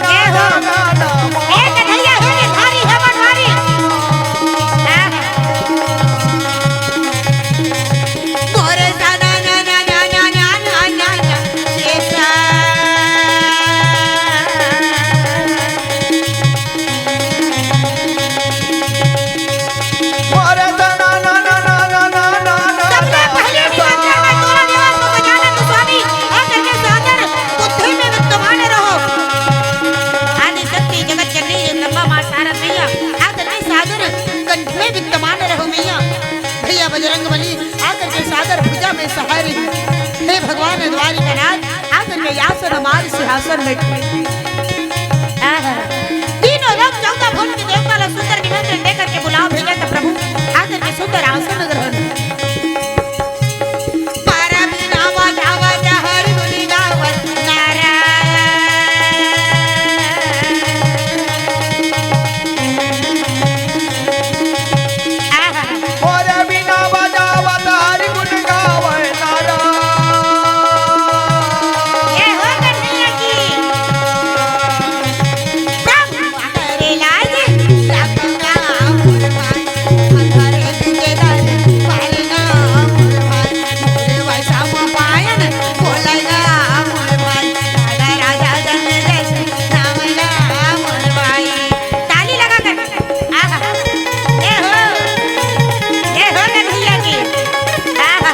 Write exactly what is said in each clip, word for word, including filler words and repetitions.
ए हो। ए कन्हैया हे गिरधारी हे बनवारी। आहा। सबले पहले निमंत्रण मैं तोला देवत हँव गजानन स्वामी, आकर के सादर बुद्धि में विद्यमान रहो। आदि शक्ति जगत जननी जगदम्बा माँ शारद मैया, आकर के सादर कंठ में विद्यमान रहो मैया। भैया बजरंग बली, आकर के सादर भुजा में सहारे। हे भगवान द्वारिकानाथ, आकर के आसन हमार सिंहासन में। आहा। तीनों लोक चौदह भुवन के देवता ला सुंदर निमंत्रण देकर के बुलाओ भैया का प्रभु, आकर के सुंदर आसन ग्रहण। मारा बीना बजावा जा हरि गुण गावत नारा। आहा। मोरे बिना बजावत हरि गुण गावै नारा। ए हो कन्हैया की। ब्रह्मा करे लाज, रखना मोर भाई, अंधारे तुझे दर, पालना मोर भाई, मोरे वैसा पायन, बोलना मोर भाई, राजा राजा जन जैसे, नामना मोर भाई। ताली लगा कर। आहा। ए हो, ए हो कन्हैया की। आहा।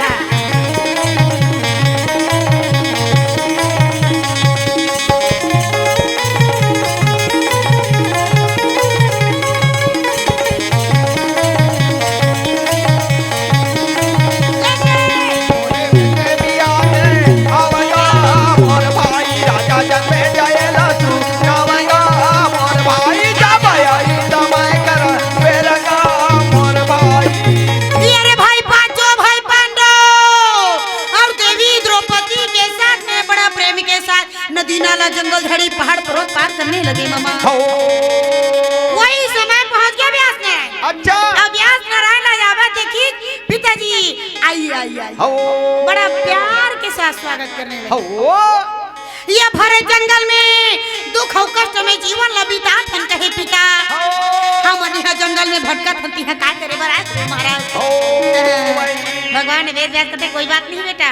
ये रे भाई पांचों भाई पांडव और देवी द्रौपदी के साथ में बड़ा प्रेम के साथ नदी नाला जंगल झाड़ी पहाड़ पर्वत पार करने लगे मामा। हो। वही समय पहुंच गया व्यास नारायण। अच्छा। अब व्यास नारायण ला जावा देखी पिताजी आई आई आई। हो। बड़ा प्यार के साथ स्वागत करने लगे। हो। ये भरे जंगल में दुख अउ कष्ट में जीवन ला बितात हन कहे पिता। हो। हमन इहाँ जंगल में भटकत हन, तिहाँ का करे बर आए महाराज? हो। भगवान वेद व्यास कहते कोई बात नहीं बेटा,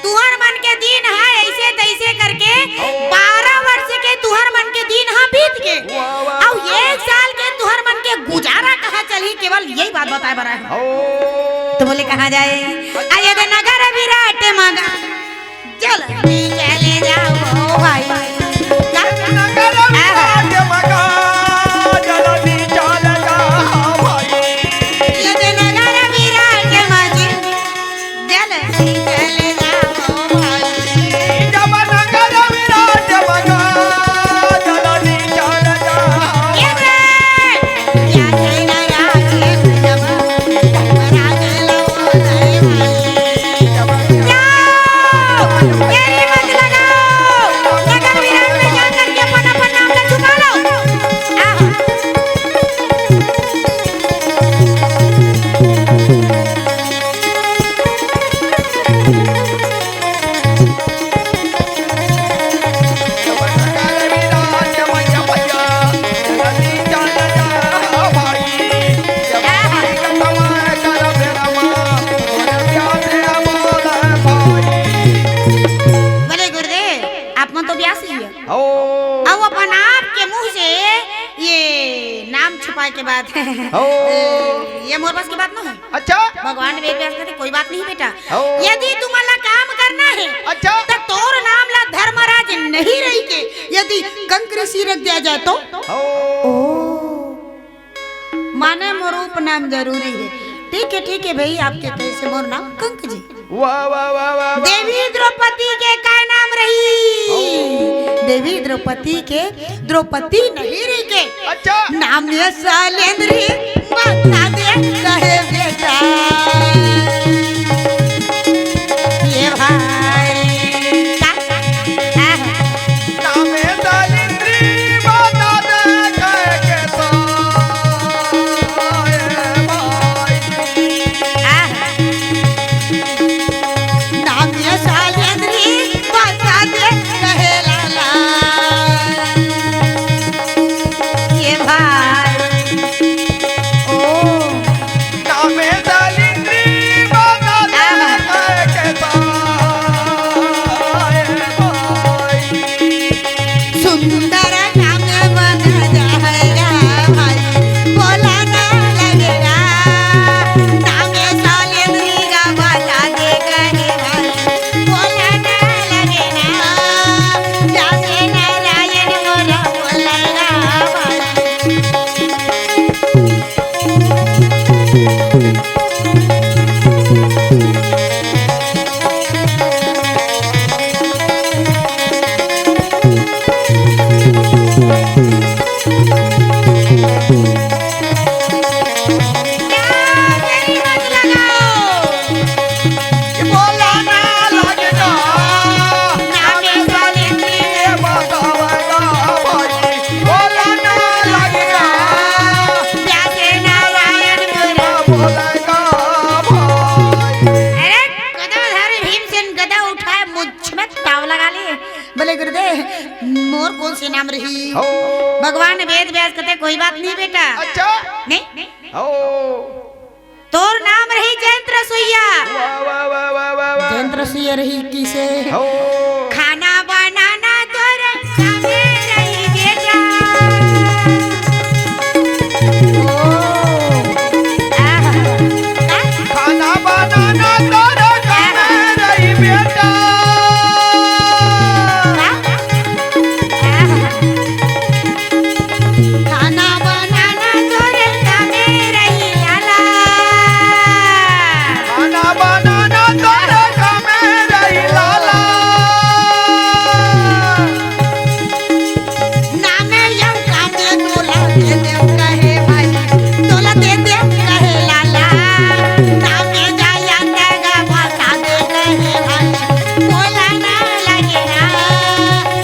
तुहर मन के दिन ह ऐसे तैसे करके हो। बारह वर्ष के तुहर मन के दिन ह बीत के। वाह, वाह, अउ वाह। एक साल के तुहर मन के गुजारा कहाँ चलही, केवल यही बात बताए बर आए हन। हो। तो बोले कहाँ जाए? अयोध्या नगर विराट मगा जल्दी चले जाओ भाई। नगर विराट मगा, जल्दी चले जाओ भाई। ये नगर विराट मगा, जल्दी चले जाओ भाई। जब नगर विराट मगा, जल्दी चले जाओ। ये रे, या चैन राज जब, जब राज लो रे भाई। जाओ, देरी मत लगाओ। नगर विराट में जा करके अपन, अपन नाम का छुपा लो। आहा। बोले गुरुदेव, आप मन तो व्यास ही है। हो। अब अपन आप के मुंह से ये नाम छुपाए के बाद हो। ये मोर बस की बात नो है। अच्छा। भगवान वेद व्यास कहते कोई बात नहीं बेटा, हो। यदि तुमन ला काम करना है अच्छा। तो तोर नाम ला धर्मराज नहीं रही के यदि कंक ऋषि रख दिया जाए तो? हो। ओ। माने मोर उपनाम जरूरी है। ठीक है, ठीक है भाई, आपके कैसे मोर नाम कंक जी। वाह, वाह, वाह, वाह, वाह। देवी द्रौपदी के काय नाम रही? ओ। देवी द्रौपदी के, द्रौपदी नहीं रही के। अच्छा। नाम ये सैलेंद्री बता दे कहे बेटा। ये भाई। का? आहा। नाम ये सैलेंद्री बता दे कहे के नाम रही। हो। भगवान वेद व्यास कहते, "कोई बात नहीं बेटा।" अच्छा। नहीं? हो। तोर नाम रही जयंत रसोईया। वाह, वाह, वाह, वाह, वाह, वाह। जयंत रसोईया रही किसे? हो। खाना बनाना तोर कामे रही बेटा। ओ। आहा। खाना बनाना तोर कामे रही बेटा। खाना बनाना तोरे कामे रही लाला। खाना बनाना तोरे कामे रही लाला। नामे यौ कामे तोला दे देव कहे भाई, तोला दे देव कहे लाला। नामे जाया तगा बता दे कहे भाई, बोला ना लगे ना।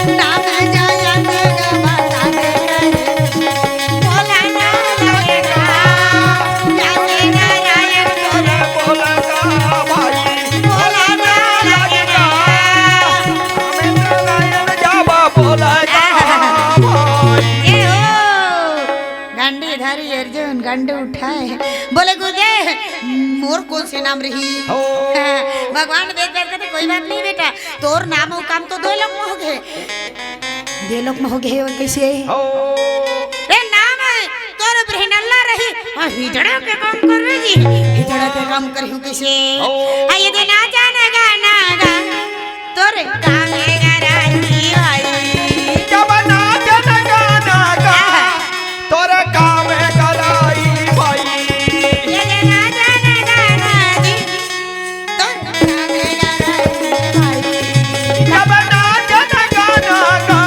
नाम जयंत के बता दे रहे, बोला ना लगे ना। जय नारायण तोरे बोला का भाई, बोला ना लगे ना। नाम नारायण जाबा बोला का भाई। ए हो, गंडी धरी अर्जुन, गंडी उठाए। बोले, "गुरुदेव, मोर कौन से नाम रही?" हो। भगवान वेद व्यास कहते, "कोई बात नहीं बेटा, तोर नाम अउ काम तो दो लोक में हो गए।" दे लोक में हो गए हो कैसे? हो। रे नाम है, तोर ब्रहनल्ला रही, आ हिजड़ा के काम करवे जी, हिजड़ा के काम करियो कैसे? हो। आ ये दे ना जाने गाना गा, तोर काम है गा राजी भाई। जब ना जाने गाना गा, आहा। तोर काम है गा राजी भाई। ये दे ना जाने गाना जी, जब नाचन गाना गा,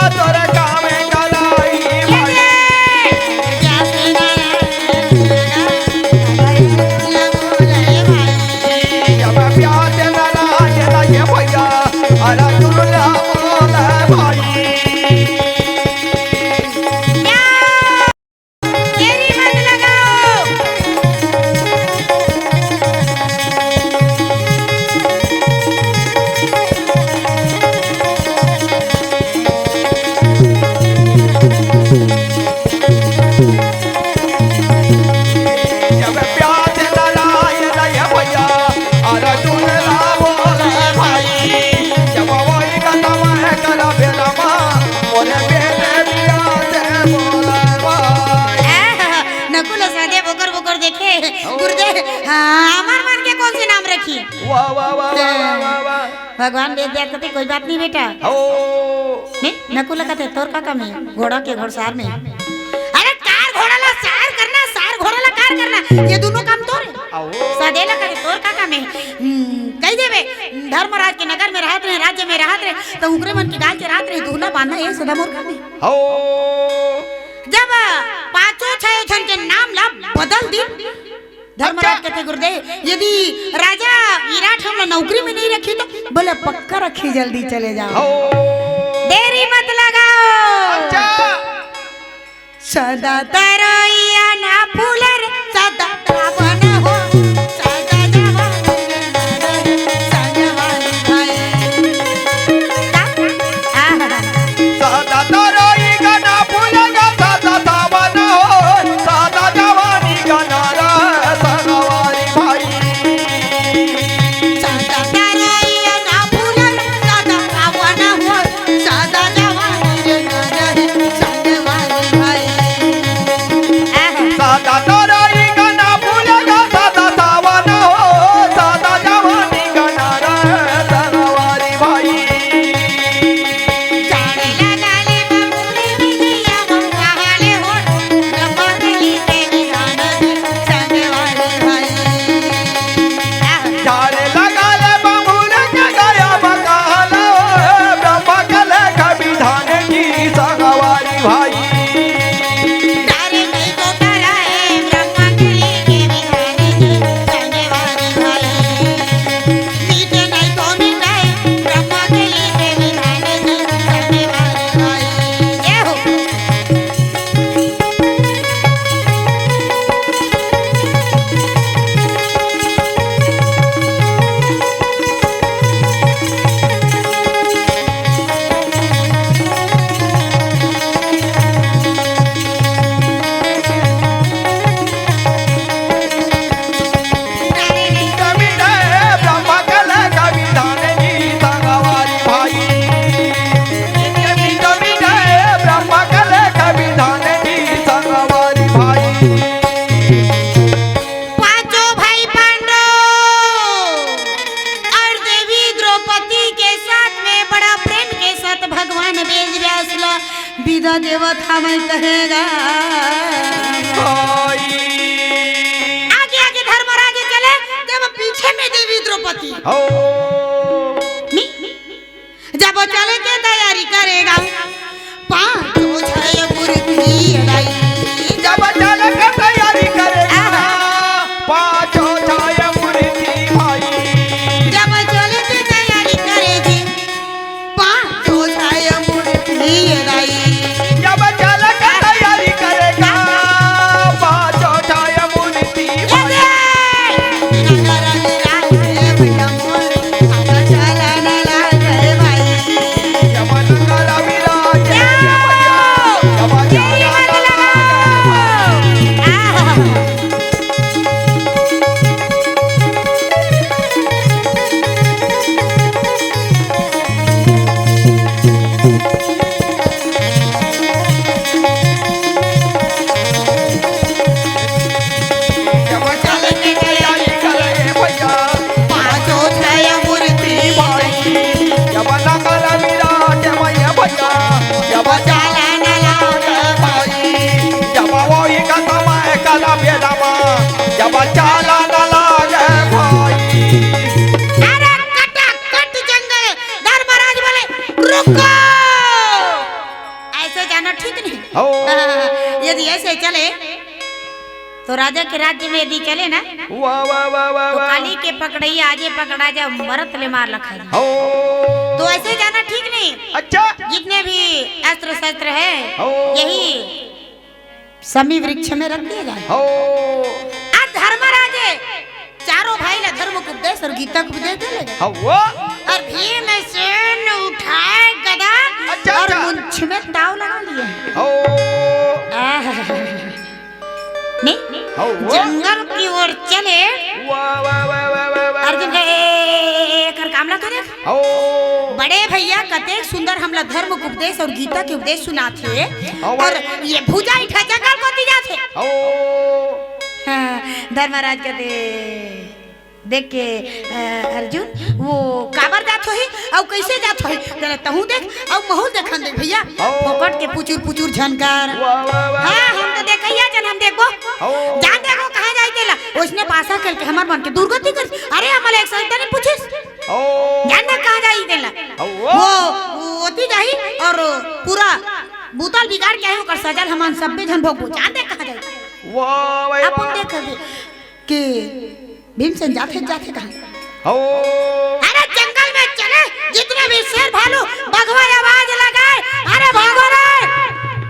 तोर काम गलाई भाई। जब प्यास नाराज लगे भैया, अरे दुर्गा बोले भाई। देरी मत लगाओ। जब प्यास नाराज लगे भैया, अरे दुल्हा बोले भाई, जब वही गलवा है कर बेलवा, मोरे बेटे बिया से बोले भाई। आहा, नकुल सहदेव ओकर बोकर देखे, गुरुदेव, हाँ, हमर मन के कौन से नाम रखी? वाह, वाह, वाह, वाह, वाह, वाह, वाह। भगवान वेद व्यास कहते, "कोई बात नहीं बेटा।" हो। नहीं, नकुल कहते, "तोर का काम है? घोड़ा के घोड़सार में।" अरे, कार घोड़ा ला सार करना, सार घोड़ा ला कार करना, ये दोनों काम तोर है। आओ। सहदेव ला कहते, "तोर का काम है?" हम्म, कही देवे, धर्मराज के नगर में रहत रहे, राज्य में रहत रहे, तो उकरे मन के गाय के रात रहे, दूहना बांधना, ये सदा मोर काम है। हो। जब पांचों छह झन के नाम ला बदल दी, धर्मराज अच्छा। कहते, "गुरुदेव, यदि राजा विराट हमला नौकरी में नहीं रखी तो?" बोले, "पक्का रखी, जल्दी चले जाओ।" हो। देरी मत लगाओ। अच्छा। सदा तरैया ना फूले रे, सदा पावन हो, सदा जवानी रे ना रहे, सजवानी भाई। आहा। सदा तरैया ना फूले रे, सदा पावन हो, सदा जवानी रे ना रहे, सजवानी भाई। सदा तरैया ना फूले रे, सदा पावन हो, सदा जवानी रे ना रहे, सजवानी भाई। आहा। सदा तरैया ना फूले रे, सदा पावन हो, सदा जवानी रे ना रहे, सजवानी भाई। आगे आगे धर्मराज चले, जब पीछे में देवी द्रौपदी। हो। नी, जब चले के तैयारी करेगा, पाँचों छय मूर्ति दाई। जब चले के तैयारी करेगा, आहा। पाँचों छय मूर्ति भाई। जब चले के तैयारी करेगी, पाँचों छय मूर्ति दाई। जब चले के तैयारी करेगा, पाँचों छय मूर्ति भाई। अरे कटाकट जंगल, धर्मराज बोले, "रुको!" ऐसे जाना ठीक नहीं। हो। यदि ऐसे चले, तो राजा के राज्य में यदि चले ना, वाह, वाह, वाह, वाह, तो वाह। काली के पकड़ई आजे पकड़ा जा, मरत ले मार लखा जा। हो। तो ऐसे जाना ठीक नहीं। अच्छा। जितने भी अस्त्र शस्त्र है, हो। यही समी वृक्ष में रख दिए जाए। हो। आज धर्मराजे चारों भाई ला धर्म के उपदेश और गीता के उपदेश दे लगे। हो। और भीमसेन उठाए गदा अच्छा, और अच्छा। मुंछ में ताव लगा लिए। हो। आह। नहीं? हो। जंगल की ओर चले। वाह, वाह, वाह, वाह, वाह, वाह। अर्जुन कहे, "ए, ए, ए, एकर काम ला करे।" हो। बड़े भैया कतेक सुंदर हमला धर्म के उपदेश और गीता के उपदेश सुनाथे। हो। और ये भुजा इठा जंगल कोती जाथे। हो। हाँ, धर्मराज कथे, "देख के, अ, अर्जुन, वो काबर जात होही, अउ कइसे जात होही, जरा तहूँ देख, अउ महूँ देखन दे भैया।" हो। फोकट के पुचुर पुचुर झन कर। वाह, वाह, वाह। हाँ, हम तो देखइया जन, हम देखबो। हो। जान देखो कहाँ जाई तेला, ओइसने पासा खेल के हमर मन के दुर्गति कर। अरे, हमला एक सौ नहीं पूछिस। हो। जान दे कहाँ जाई तेला। हो। वो, वो ओती जाही और पूरा बुता ल बिगाड़ के आही, ओकर सजा ल हमन सब्बे झन भोगबो। जान दे कहाँ जाई। वाह, वाह, अपन वाह। देख दे। के भीमसेन जाथे, जाथे कहाँ? हो। अरे जंगल में चले, जितने भी शेर भालू, बघवा आवाज लगाए, "अरे भागो रे।"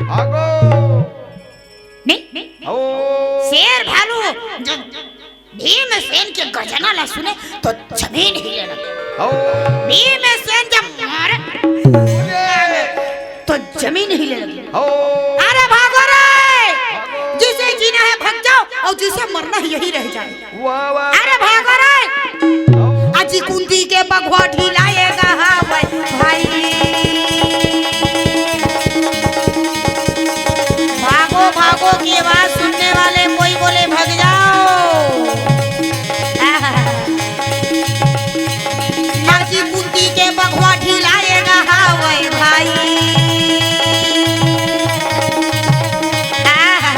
भागो। नहीं, नहीं। हो। शेर भालू जब भीमसेन के गर्जना ला सुने तो जमीन हिले लगे। हो। भीमसेन जब मारे तो जमीन हिले लगे। हो। अरे भागो रे, जिसे जीना है भाग जाओ और जिसे मरना है यही रह जाए। वाह, वाह। अरे भागो रे। हो। अजी कुंती के बघवा ढिलाएगा, हाँ भाई, भाई। भागो, भागो की आवाज सुनने वाले कोई बोले, "भाग जाओ।" आहा। अजी कुंती के बघवा ढिलाएगा, हाँ भाई, भाई। आहा।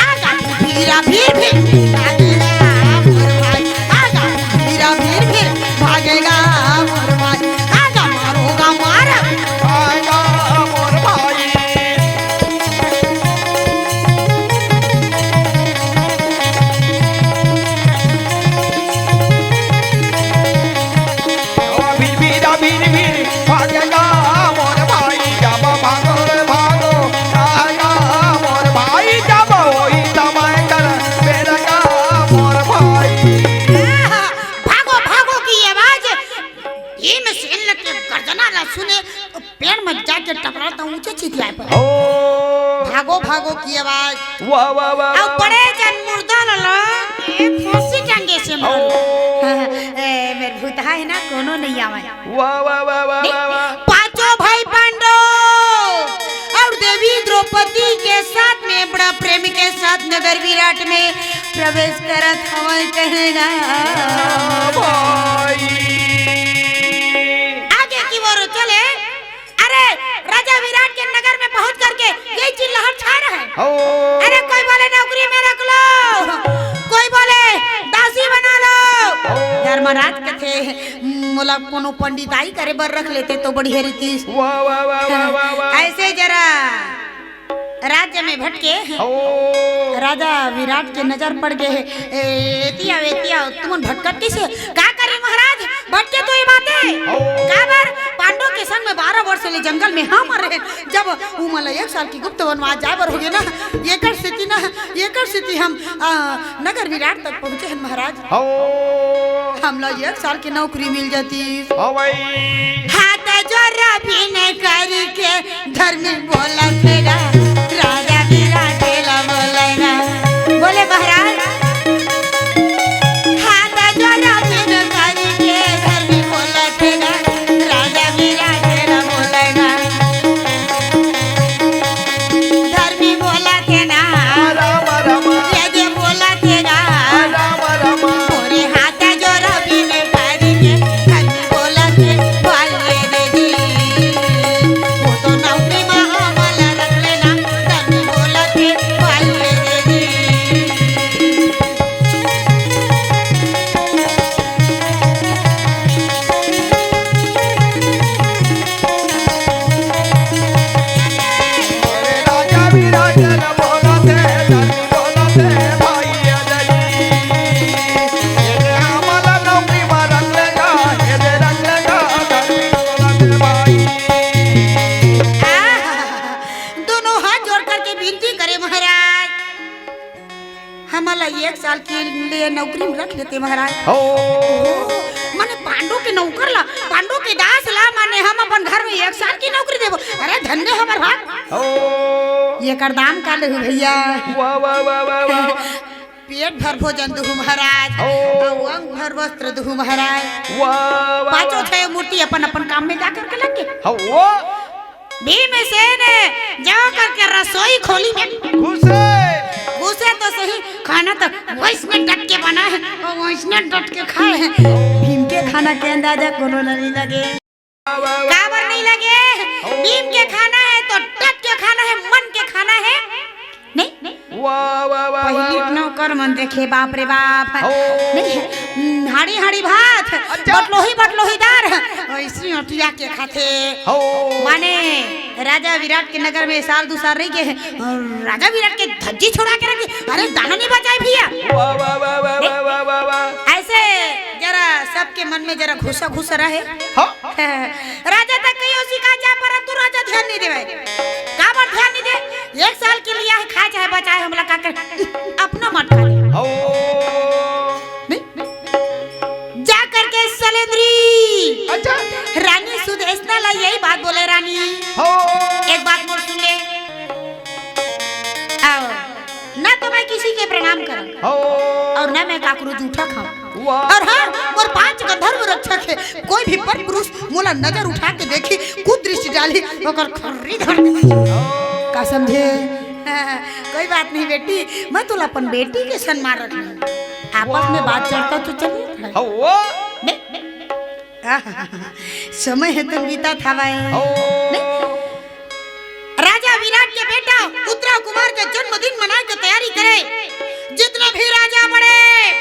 आगा भीरा भीर भीर भागेगा मोर भाई, आगा भीरा भीर भीर भागेगा मोर भाई, आगा मारोगा मार, आगा मोर भाई। भिर भिरा भिर भिर भागेगा मोर भाई, जब भागो रे भागो, आएगा मोर भाई, जब होई समय कर बेरगा मोर भाई। भागो, भागो की आवाज भीमसेन के गर्जना ला सुने तो पेड़ में जाके टकरा तो ऊंचे चितिया पर। ओ। भागो, भागो की आवाज। वाह, वाह, वाह, अब वाह, बड़े जन मुर्दा लला, ए, फांसी टंगे से ओ। मारो। ए, मेरे भूत है ना, कोनो नहीं आवे। वाह, वाह, वाह, वाह, देख, वाह, वाह। पांचों भाई पांडव और देवी द्रौपदी के साथ में, बड़ा प्रेम के साथ नगर विराट में प्रवेश करत हवय कहेगा। भाई। आगे की ओर चले। अरे, राजा विराट के नगर में पहुंच करके ये चिल्लाहट छा रहा है। हो। अरे, कोई बोले नौकरी में रख लो, कोई बोले दासी बना लो। हो। धर्मराज कथे, "मोला कोनो पंडिताई करे बर रख लेते तो बढ़िया रहितिस।" वाह, वाह, वाह, वाह, वाह, वाह। ऐसे जरा राज्य में भटके हो। राजा विराट के नजर पड़ गे हे। ए, एती आव, एती आव, तुमन भटकत कइसे? का करी महाराज, भटके तो ये बात हे। हो। काबर? पांडव के संग में बारह वर्ष ले जंगल में हम रहे। जब उमन ला एक साल के गुप्त वनवास जाए बर होगे ना, एकर सेती ना, एकर सेती हम, आ, नगर विराट तक पहुंचे हन महाराज। हो। हमला एक साल के नौकरी मिल जाती। हो भाई। हाथ जोड़ बिनय करके धर्मी बोलत हे गा, राजा विराट ला बोले गा। बोले महाराज, हाथ जोड़ बिनय करके धर्मी बोलत हे गा, राजा विराट ला बोले गा। धर्मी बोलत हे ना, राम राम। ये जे बोलत हे ना, राम राम। तोरे हाथ जोड़ बिनय करके धर्मी बोलत हे, भाई रे जी। वो तो नौकरी में हमला रख लेना, धर्मी बोलत हे, भाई रे जी। दोनों हाथ जोड़ करके विनती करे महाराज, हमला एक साल के लिए नौकरी में रख लेते महाराज। हो। माने पांडु के नौकर ला, पांडु के दास ला, माने हम अपन घर में एक साल की नौकरी देबो। अरे धन्य हमर भाग। हो। एकर दाम का लेहू भैया? वाह, वाह, वाह, वाह, वाह। पेट भर भोजन दुहू महाराज, हो। अउ अंग भर वस्त्र दुहू महाराज। वाह, वाह, पांचों वाह। छह मूर्ति अपन अपन काम में जा करके लग गे। हो। भीमसेन जा करके रसोई खोली में घुसे। घुसे तो सही, खाना तो वैसने डट के बना हे अउ वैसने डट के खाए हे। भीम के खाना के अंदाजा कोनो ला नइ लगे। काबर नइ लगे? भीम के खाना हे तो डट के खाना हे, मन के खाना हे। नहीं? वाह, वाह, वाह, वाह, पहली वाह। नौकर मन देखे, बाप रे बाप। हो। नहीं, हाड़ी हाड़ी भात, अच्छा। बटलोही बटलोही दार, ऐसी अटिया के खाथे। हो। माने राजा विराट के नगर में साल दू साल रहि गे हे, अउ राजा विराट के धज्जी छोड़ा के रख दी। अरे दाना नहीं बचाए भैया। वाह, वाह, वाह, वाह, देख। वाह, वाह, वाह, वाह। ऐसे जरा सबके मन में जरा घुसा घुसा रहे। हाँ। राजा तक कहियो सिखा जा, परंतु राजा ध्यान नहीं देवे। काबर ध्यान नहीं दे? एक साल के लिए है, खाए चाहे बचाए, हमला का कर, अपना मत खा ले। हो। नहीं? जा करके सलेंद्री। अच्छा। रानी सुदेशना ला यही बात बोले, रानी। हो। एक बात मोर सुन ले। आओ। ना तो मैं किसी के प्रणाम करंव हो। अउ ना मैं काकरो जूठा खांव। वाह। अउ हाँ, मोर पांच गंधर्व रक्षक हे, कोई भी पर पुरुष मोला नजर उठा के देखी, कुदृष्टि डाली, ओकर खर्री धर दे। का समझे? कोई बात नहीं बेटी, मैं तोला अपन बेटी के समान रखंव। आपस में बात चलता तो चलिए। हो। बे-, समय हे तो बीता था भाई। हो। नहीं? राजा विराट के बेटा उत्तरा कुमार के जन्मदिन मनाए के तैयारी करे। जितने भी राजा बड़े,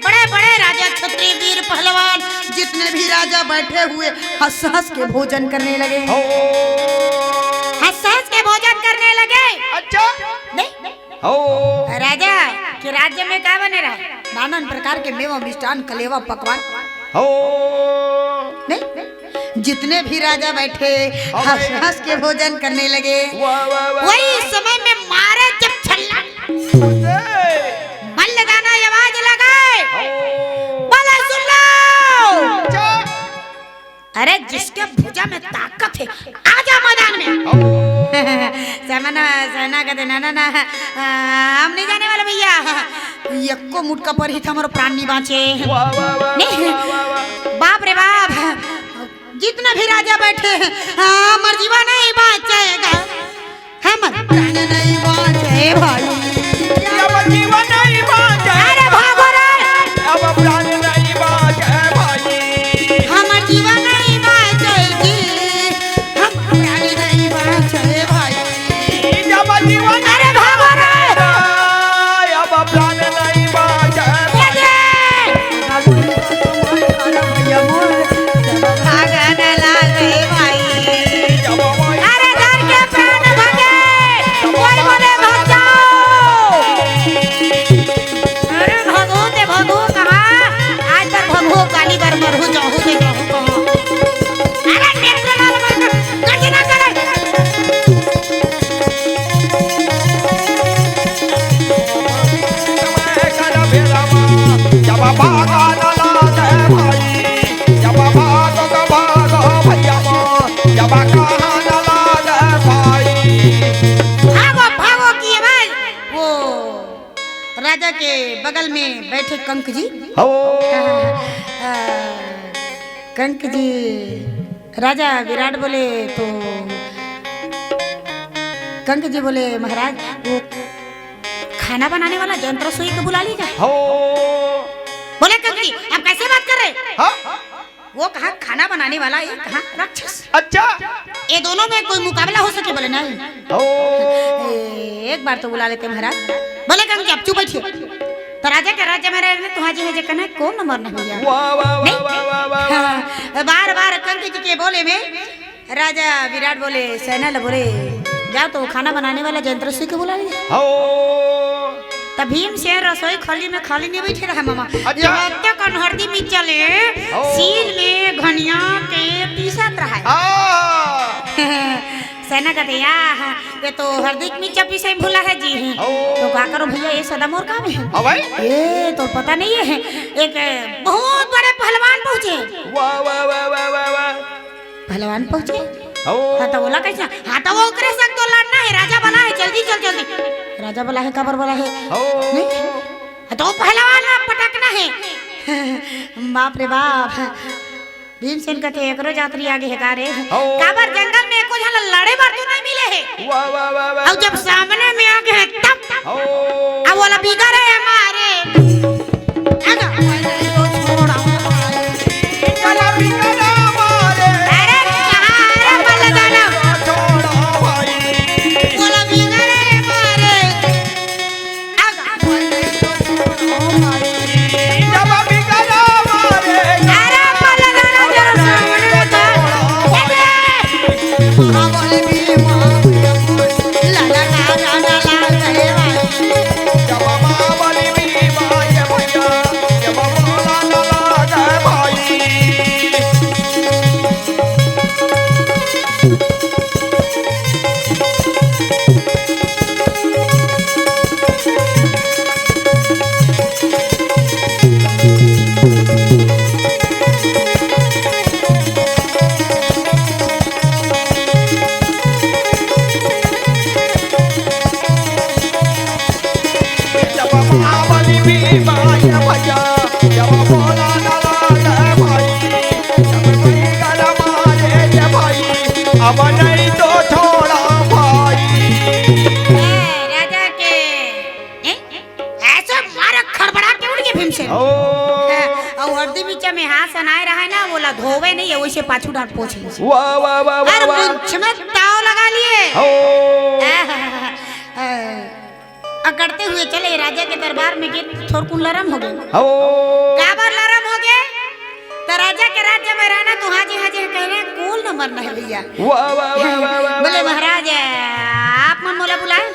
बड़े, बड़े राजा, क्षत्रिय, वीर, पहलवान, जितने भी राजा बैठे हुए हंस हंस के भोजन करने लगे। हो। हंस हंस के भोजन करने लगे। अच्छा। नहीं? हो। राजा के राज्य में का बने रहा? नानान प्रकार के मेवा, मिष्ठान, कलेवा, पकवान। हो। नहीं? जितने भी राजा बैठे, हो। हंस हंस के भोजन करने लगे। वाह, वाह, वाह, वही वाह। समय में मारे जब छल्ला, अरे। मल्ल दाना आवाज लगाए। हो। बोला सुन लो। अच्छा। अरे जिसके भुजा में ताकत हे, आजा मैदान में। हो। सेना, सेना कहते, "ना, ना, ना, आ, हम नहीं जाने वाले भैया।" एको मुटका पर ही था, हमारा प्राण नहीं बांचे। वाह, वाह, वाह, नहीं। वाह, वाह, वाह। बाप रे बाप, जितना भी राजा बैठे हैं, हाँ, हमर जीवा नहीं बांचेगा। हमर प्राण नहीं बांचे भाई। अब जीवन नहीं बांचे। अरे भागो रे। अब प्राण नहीं बांचे भाई। हमर जीवन नहीं बांचे जी। हम प्राण नहीं बांचे भाई। में बैठे कंक जी। हो। आ, कंक जी, राजा विराट बोले तो कंक जी बोले, महाराज, वो खाना बनाने वाला जंत रसोई को बुला लीजिए। हो। बोले कंक जी, आप कैसे बात कर रहे हैं? हाँ। वो कहा खाना बनाने वाला, ये कहा राक्षस। अच्छा। ये दोनों में कोई मुकाबला हो सके? बोले नहीं। ओ। ए, एक बार तो बुला लेते महाराज। बोले कंक जी, आप चुप बैठिए। तो राजा के राज्य में रहने तुम्हारा जी है जे कहना कौन नंबर नहीं भैया? वाह, वाह, वाह, नहीं? वाह, वाह, वाह, वाह। हाँ, बार बार कंक जी के बोले में राजा विराट बोले, सेना ल बोले, जाओ तो खाना बनाने वाला जंत रसोई को बुला लीजिए। हो। त भीमसेन रसोई खली में खाली नहीं बैठे रहा मामा। अच्छा। यहाँ तक अनहरदी मिर्चा ले, हो। सील में घनिया के पीसत रहा। आ। सेना कहते, या, ये तो हरदी के मिर्चा पीसे में भूला है जी। हो। तो का करो भैया, ये सदा मोर काम है। हाँ भाई। ये तो पता नहीं है, एक बहुत बड़े पहलवान पहुंचे। वाह, वाह, वाह, वाह, वाह, वाह। पहलवान पहुंचे। हो। हाँ, तो बोला कैसे? हाँ, तो वो ओकरे संग तो लड़ना है, राजा बोला है, जल्दी चल, जल्दी। राजा बोला है, काबर बोला है? हो। नहीं? हाँ, तो वो पहलवान में पटकना है। बाप रे बाप। भीमसेन कहते, एकरो जातरी आगे है का रे? हो। काबर जंगल में एको झन लड़े बर तो नहीं मिले है। वाह, वाह, वाह, वाह, अब जब वाह। सामने में आ गए हैं तब। हो। अब बोला बिगड़े मारे। आगा। अरे कहाँ रे मल्ल दानव? बोला बिगड़े मारे। आगा। अरे मल्ल दानव जरा सामने बता। अब नहीं तो छोड़ा भाई। ए, राजा के, ए? ऐसे मारा खड़बड़ा के उठ गए भीमसेन। ओ। हाँ, अउ हरदी मिर्चा में हाथ सनाए रहा है ना, वोला धोवे नहीं है, वैसे पाछू डांट पोछ लीजिए। वाह, वाह, वाह, वाह, अरे वाह। मुंछ में ताव लगा लिए। ओ। आ, आ, आ, अकड़ते हुए चले राजा के दरबार में गे थोरकुन लरम हो गए। ओ। काबर लरम हो गए? तो राजा के राज्य में रहना तो हाजी हाजी कह रहे हैं, कौन नंबर नहीं भैया। वाह, वाह, वाह, वाह, वाह, बोले, वाह। महाराज, आप मन मोला बुलाए?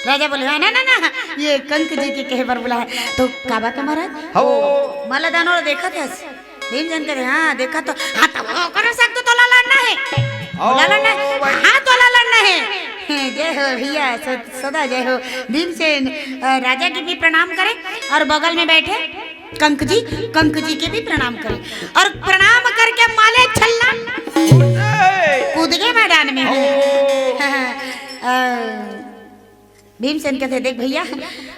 राजा बोले, हाँ, ना, ना, ना, ये कंक जी के कहे बर बुलाए। तो का बात है महाराज? हो। मल्ल दानव देखत हस, भीमसेन कहते, हाँ, देखा तो, हाँ, तो ओकरे संग तो तोला लड़ना है। ओ, तोला लड़ना है। भाई। हाँ, तोला लड़ना है। जय हो भैया, स-, सदा जय हो। भीमसेन, अ, राजा के भी प्रणाम करे और बगल में बैठे कंक जी, कंक जी के भी प्रणाम करे और प्रणाम करके माले छल्ला कूद गए। कूद गए मैदान में। ओ। अ, भीमसेन कहते, देख भैया,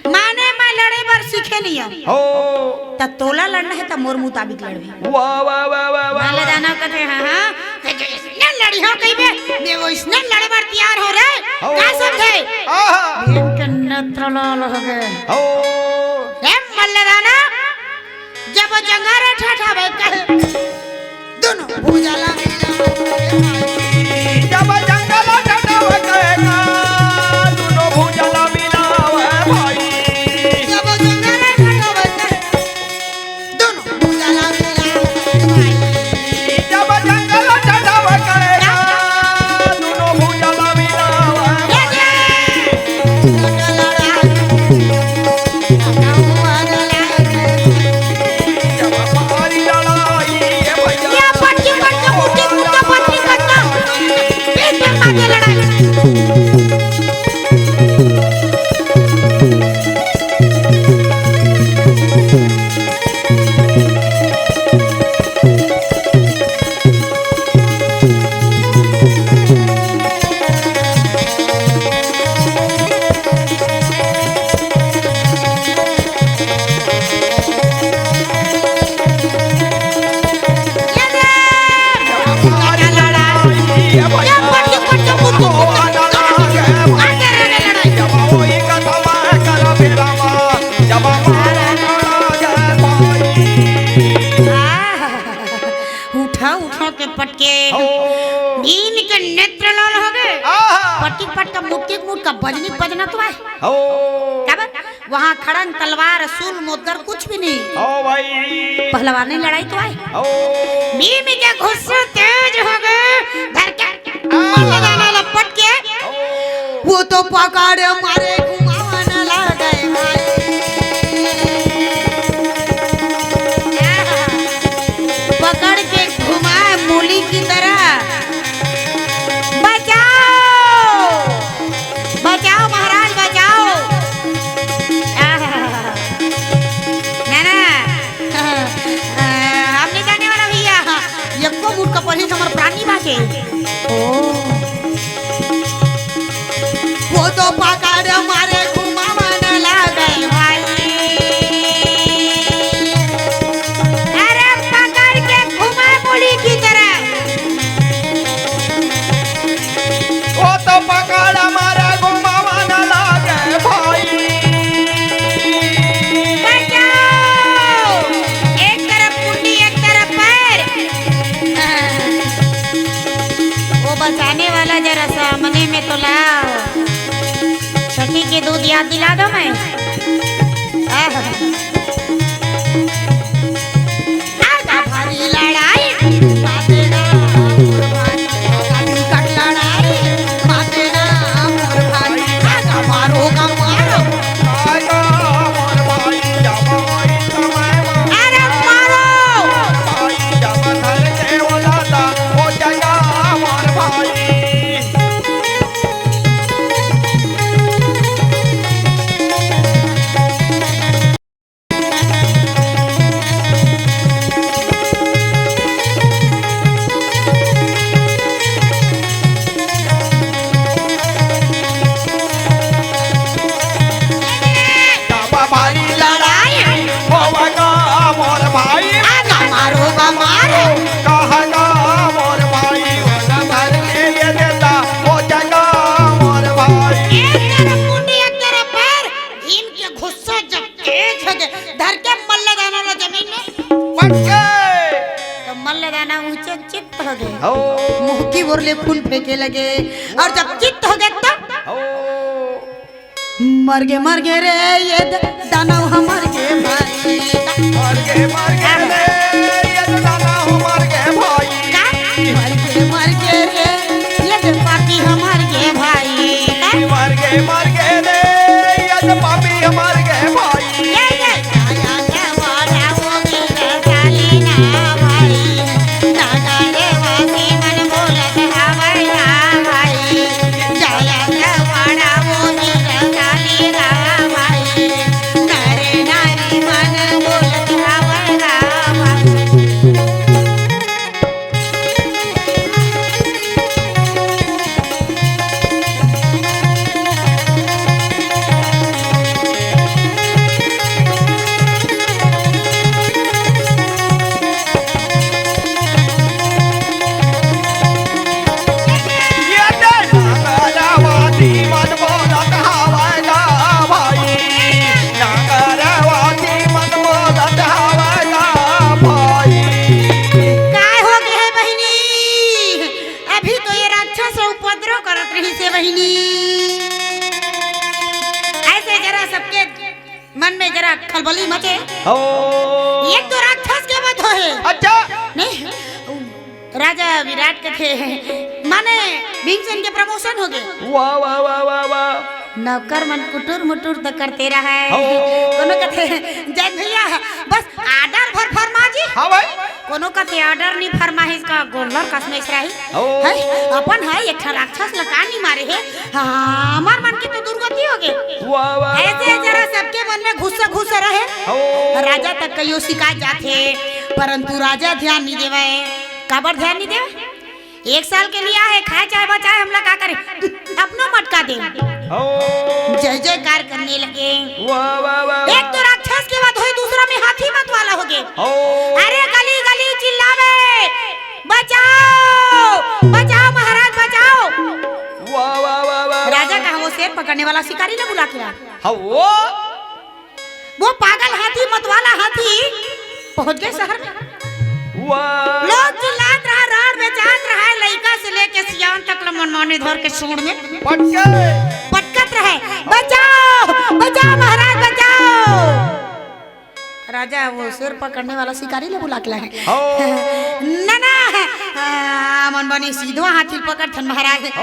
माने मैं लड़े बर सीखे नहीं हूँ। हो। त तोला लड़ना है त मोर मुताबिक लड़बे। वाह, वाह, वाह, वाह, वाह, मल्ल वाह। दानव कहते, हाँ, हाँ, ते जो इसने लड़ी हो कहीं पे, मैं वो इसने लड़े बर तैयार हो रे। हो। का समझे? आहा। भीम के नेत्र लाल हो गए। हो। हे मल्ल दानव, जब जंगल ठठावे कहे, दोनों भुजा ला मिला। जब जंगल ठठावे कहे, दोनों भुजा ला मिला, भाई। जब जंगल ठठावे कहे, दोनों भुजा ला मिला, भाई। जब जंगल ठठावे कहे, दोनों भुजा ला मिला, भाई। पटकी पटका, मुटकी मुटका, बजनी बजना तो आय। हो। काबर? वहाँ खड़ंग, तलवार, सूल, मोदगर कुछ भी नहीं। हो भाई। पहलवानी लड़ाई तो आय। हो। भीम के गुस्सा तेज हो गए, धर के मल्ल दाना लपट के। हो। वो तो पकड़ मारे घुमावन लगे भाई। पकड़ के घुमाए मूली की तरह। बचाओ, बचाओ महाराज, बचाओ। आहा। ना, ना। आ, हम नहीं जाने वाला भैया। यक्को मुड़ का पढ़ी हमर प्राणी बाटे। ओ। वो तो पकड़ मारे घुमावन लगे भाई। अरे पकड़ के घुमाए मूली की तरह। वो तो पकड़ मारे घुमावन लगे भाई। बचाओ! एक तरफ मुंडी, एक तरफ पैर। वो बचाने वाला जरा सामने में तो लाओ। छठी के दूध याद दिला दो मैं। आह। आगा भारी लड़ाई, माते ना मोर भाई। आगा बिकट लड़ाई, माते ना मोर भाई। आगा मारो का मारो। आगा मोर भाई, जब आई समय मा। अरे मारो। भाई, जब धर के ओला ता, हो जाएगा मोर भाई। भारी लड़ाई होवगा मोर भाई। आगा मारो, आगा मारो। कहगा मोर भाई, ओला धर के ये देता, हो जाएगा मोर भाई। एक तरफ मुंडी, एक तरफ पैर, भीम के गुस्सा जब तेज हो गए, धर के मल्ल दाना ला जमीन में। पटके। तो मल्ल दाना ऊंचे चित्त हो गए। हो। मुंह की ओर ले खून फेंके लगे, और जब चित्त हो गए तब हो। मर गे, मर गे रे ये द-, दानव ह मर गे भाई। मर गे, मर गे रे ये दानव ह मर गे भाई। का? मर गे, मर गे रे ये द-, पापी ह मर गे भाई। का? मर गे, मर गे रे ये द-, पापी ह मर गे भाई। ये, ये। काय हो गे हे बहिनी? अभी तो ये राक्षस उपद्रव करत रहिस हे बहिनी। ऐसे जरा सबके मन में जरा खलबली मचे। हो। एक तो राक्षस के वध होहे। अच्छा। नहीं, राजा विराट के थे, माने भीमसेन के promotion हो गए। वाह, वाह, वाह, वाह, वाह। नौकर मन कुटुर मुटुर तो करते रहे। हो। कोनो कथे, "जय भैया, बस order भर फरमा जी।" हाँ भाई। कोनो कथे order नहीं फरमाइस का गोल्लर कस में इसराही। ओ। है, अपन है एक ठा राक्षस ला का नहीं मारे हे। हाँ, हमर मन के तो दुर्गति हो गए। वाह, वाह, ऐसे वाह, जरा वाह। सबके मन में गुस्सा, गुस्सा रहे। ओ। राजा तक कहियो शिकायत जाथे, परंतु राजा ध्यान नहीं देवे। काबर ध्यान नहीं देवे? एक साल के लिए आहे, खाए चाहे बचाए, हमला का करे, अपनो मटका दे। ओ। जय जयकार करने लगे। वाह, वाह, वाह, एक वाह। तो राक्षस के वध होय, दूसरा में हाथी मत वाला हो गए। ओ। अरे गली गली चिल्लावे, "बचाओ, बचाओ महाराज, बचाओ।" वाह, वाह, वाह, वाह, राजा वाह। कहा वो शेर पकड़ने वाला शिकारी ने बुला के ला। हाँ, वो। वो पागल हाथी, मतवाला हाथी पहुंच गए शहर में। वाह। लोग चिल्लात रहा, राड़ बेचात रहा, लइका से लेके सियान तक ल मनमाने धर के सूंड़ में पटके। पटकत रहे, "बचाओ, बचाओ महाराज, बचाओ।" राजा वो शेर पकड़ने वाला शिकारी ले बुला के लाए। हो। ना, ना, आ, मन बनी सीधो हाथी पकड़थन महाराज। हो।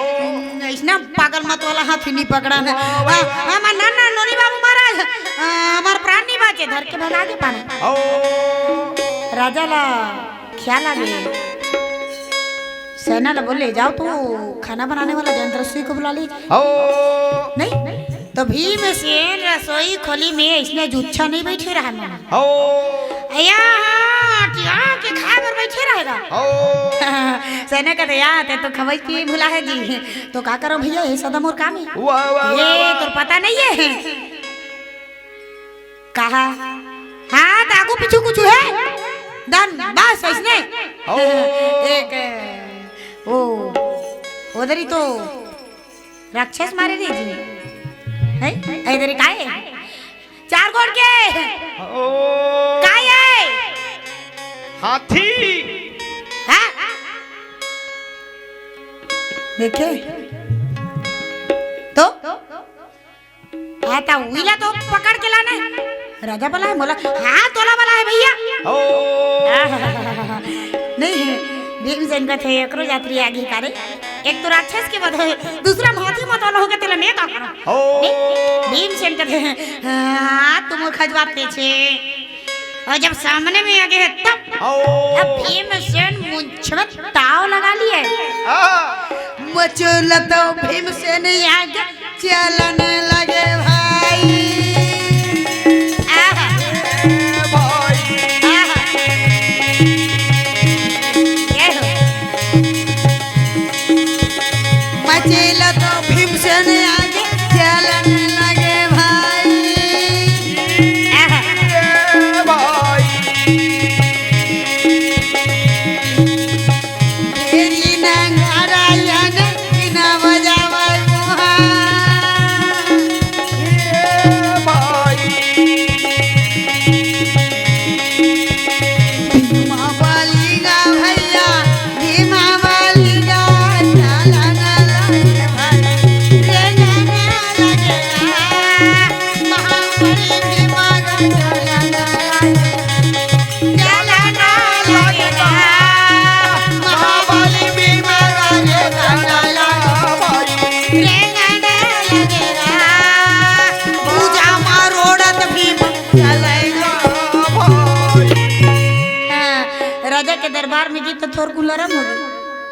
अइसना पागल मत वाला हाथी नहीं पकड़न। हो। आ, आ, ना, ना, नोनी बाबू महाराज, आ, हमार प्राण नहीं बाचे, धर के भगा के पाना। हो। राजा ला ख्याल आ गए। सेना ला बोले, "जाओ तो खाना बनाने वाला जयंत रसोई को बुला ले।" हो। नहीं? तो भीमसेन रसोई खोली में इसने जुच्छा नहीं बैठे रहा मन। हो। या, हाँ, टिया के खाए बर बैठे रहेगा। हो। सेना कहते, "या, ते तो खवई पिए भुला है जी। तो का करो भैया, ये सदा मोर काम है।" वाह, वाह, ये वाह, वाह। तो पता नहीं है। कहा, "हाँ, त आगू पीछू कुछ है?" दन, बस, अइसने। ओ। एक, ओ, उधर ही तो राक्षस मारे रे जी। है? इधर ही काय है? चार गोड़ के। ओ। काय है? हाथी। हाँ? देखे? तो? हाँ, त उइला तो पकड़ के लाना है। राजा बला है, मोला, हाँ, तोला बला है भैया। ओ। आहा, नहीं है, भीमसेन का थे, एकरो जातरी आगे का रे। एक तो राक्षस के वध होय, दूसरा हाथी मत वाला होगे, तेला मैं का करूं? ओ। नहीं, भीमसेन का थे, हाँ, तुम खजवाते छे। अउ जब सामने में आगे है तब, ओ। अब भीमसेन मुंछ में ताव लगा लिए। आ। मचोला तो भीमसेन आगे चलन लगे भाई। आहा। ए भाई। आहा। ये हो। मचेला तो भीमसेन आगे चलन लगे भाई। आहा। ए भाई। तेरी नंगारा या नंगिना बजावे मोहा। ए भाई। भीमा बलिगा भैया, भीमा बलिगा, चला ना लगे भाई, रे ना ना लगे ना, महाबली भीमा गा चला ना लगे, चला ना लगे ना, महाबली भीमा गा रे ना ना लगे भाई, रे ना ना लगे ना, पूजा मा रोड़त भीमा चलेगा भाई। हाँ, राजा के दरबार में जी तो थोर कुलरम हो गए।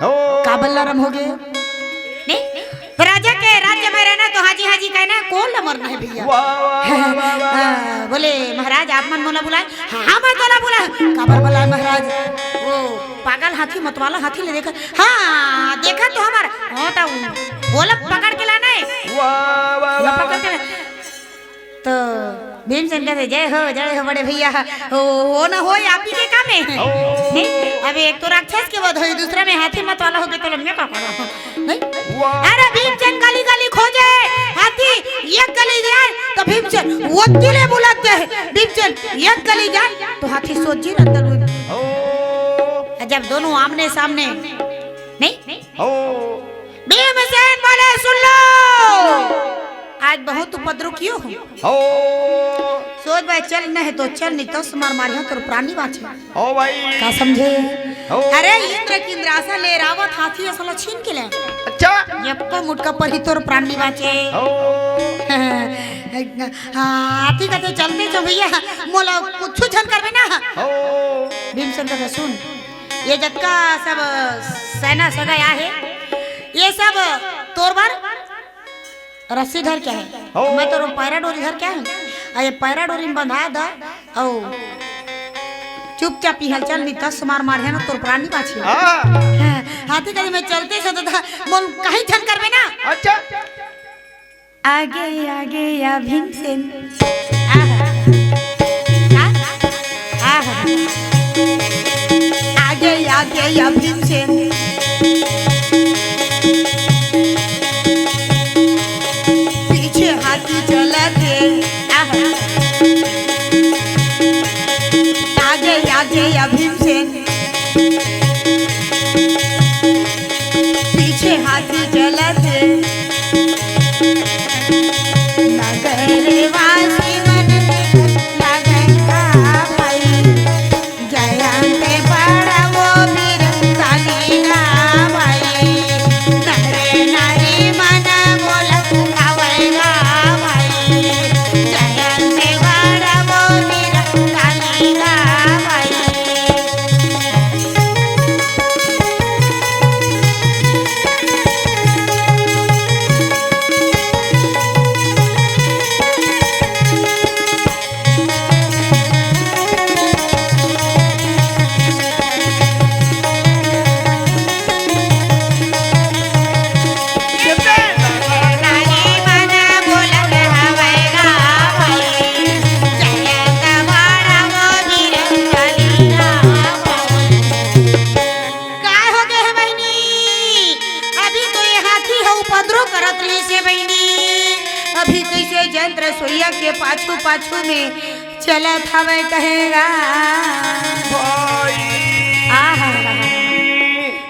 हो। काबर लरम हो गए? नहीं, राजा के राज्य में रहना तो हाजी हाजी कहना, कौन ला मरना है भैया? वाह, वाह, वाह, वाह, वाह। हाँ, बोले, "महाराज, आप मन मोला बुलाए।" "हाँ, मैं तोला बुलाए।" "काबर बुलाए महाराज?" "वो पागल हाथी, मतवाला हाथी ले देखा।" "हाँ, देखा तो हमार।" "हाँ, तो बोला पकड़ के लाना है।" वाह, वाह, बोला वाह, पकड़ के वाह। लाना। तो भीमसेन कहते, "जय हो, जय हो बड़े भैया, हो, हो ना हो, आप ही के काम है।" ओ। नहीं, अब एक तो राक्षस के वध होई, दूसरा में हाथी मत वाला होगे, तो मैं का करूं? नहीं? वाह। अरे भीमसेन गली गली खोजे, हाथी एक गली जाए, तो भीमसेन वो दिले बुलाते हैं, भीमसेन एक गली जाए, तो हाथी सोझी रहता लोग। ओ। जब दोनों आमने सामने, नहीं? ओ। भीमसेन बोले, "सुन लो, आज बहुत उपद्रव कियो हूँ।" हो। सोच भाई, चल नहीं तो चल, नहीं तो मार मारिया तोर प्राणी बाँचे। हो भाई। का समझे? हो। अरे इंद्र के इंद्रासन ले रावत हाथी असला छीन के ले। अच्छा। ये को मुटका पर ही तोर प्राणी बाँचे। हो। हाँ, हाथी कहते चलते जो भैया, मोला कुछ झन करबे ना। हो। भीमसेन कहते सुन, ये जतका सब सेना सगा आहे, ये सब तोर बर रस्सी धर के आहे। हो। मैं तोर पैरा डोरी धर के आहे। आ ये पैरा डोरी में बंधा द, अउ चुपचाप इहाँ चल, नहीं तस मार मार है ना, तोर प्राणी बाँची। हाँ। हाँ, हाथी कहे, "मैं चलते सो दादा, मोल कहीं झन करबे ना।" अच्छा। आगे, आगे या भीमसेन। आहा। का? आहा। आगे, आगे या भीमसेन। पीछे हाथी चलत हे। आहा। आगे, आगे या भीमसेन। बहिनी, अभी कइसे जंत रसोइया के पाछू पाछू में चलत हवय कहेगा। भाई। आहा।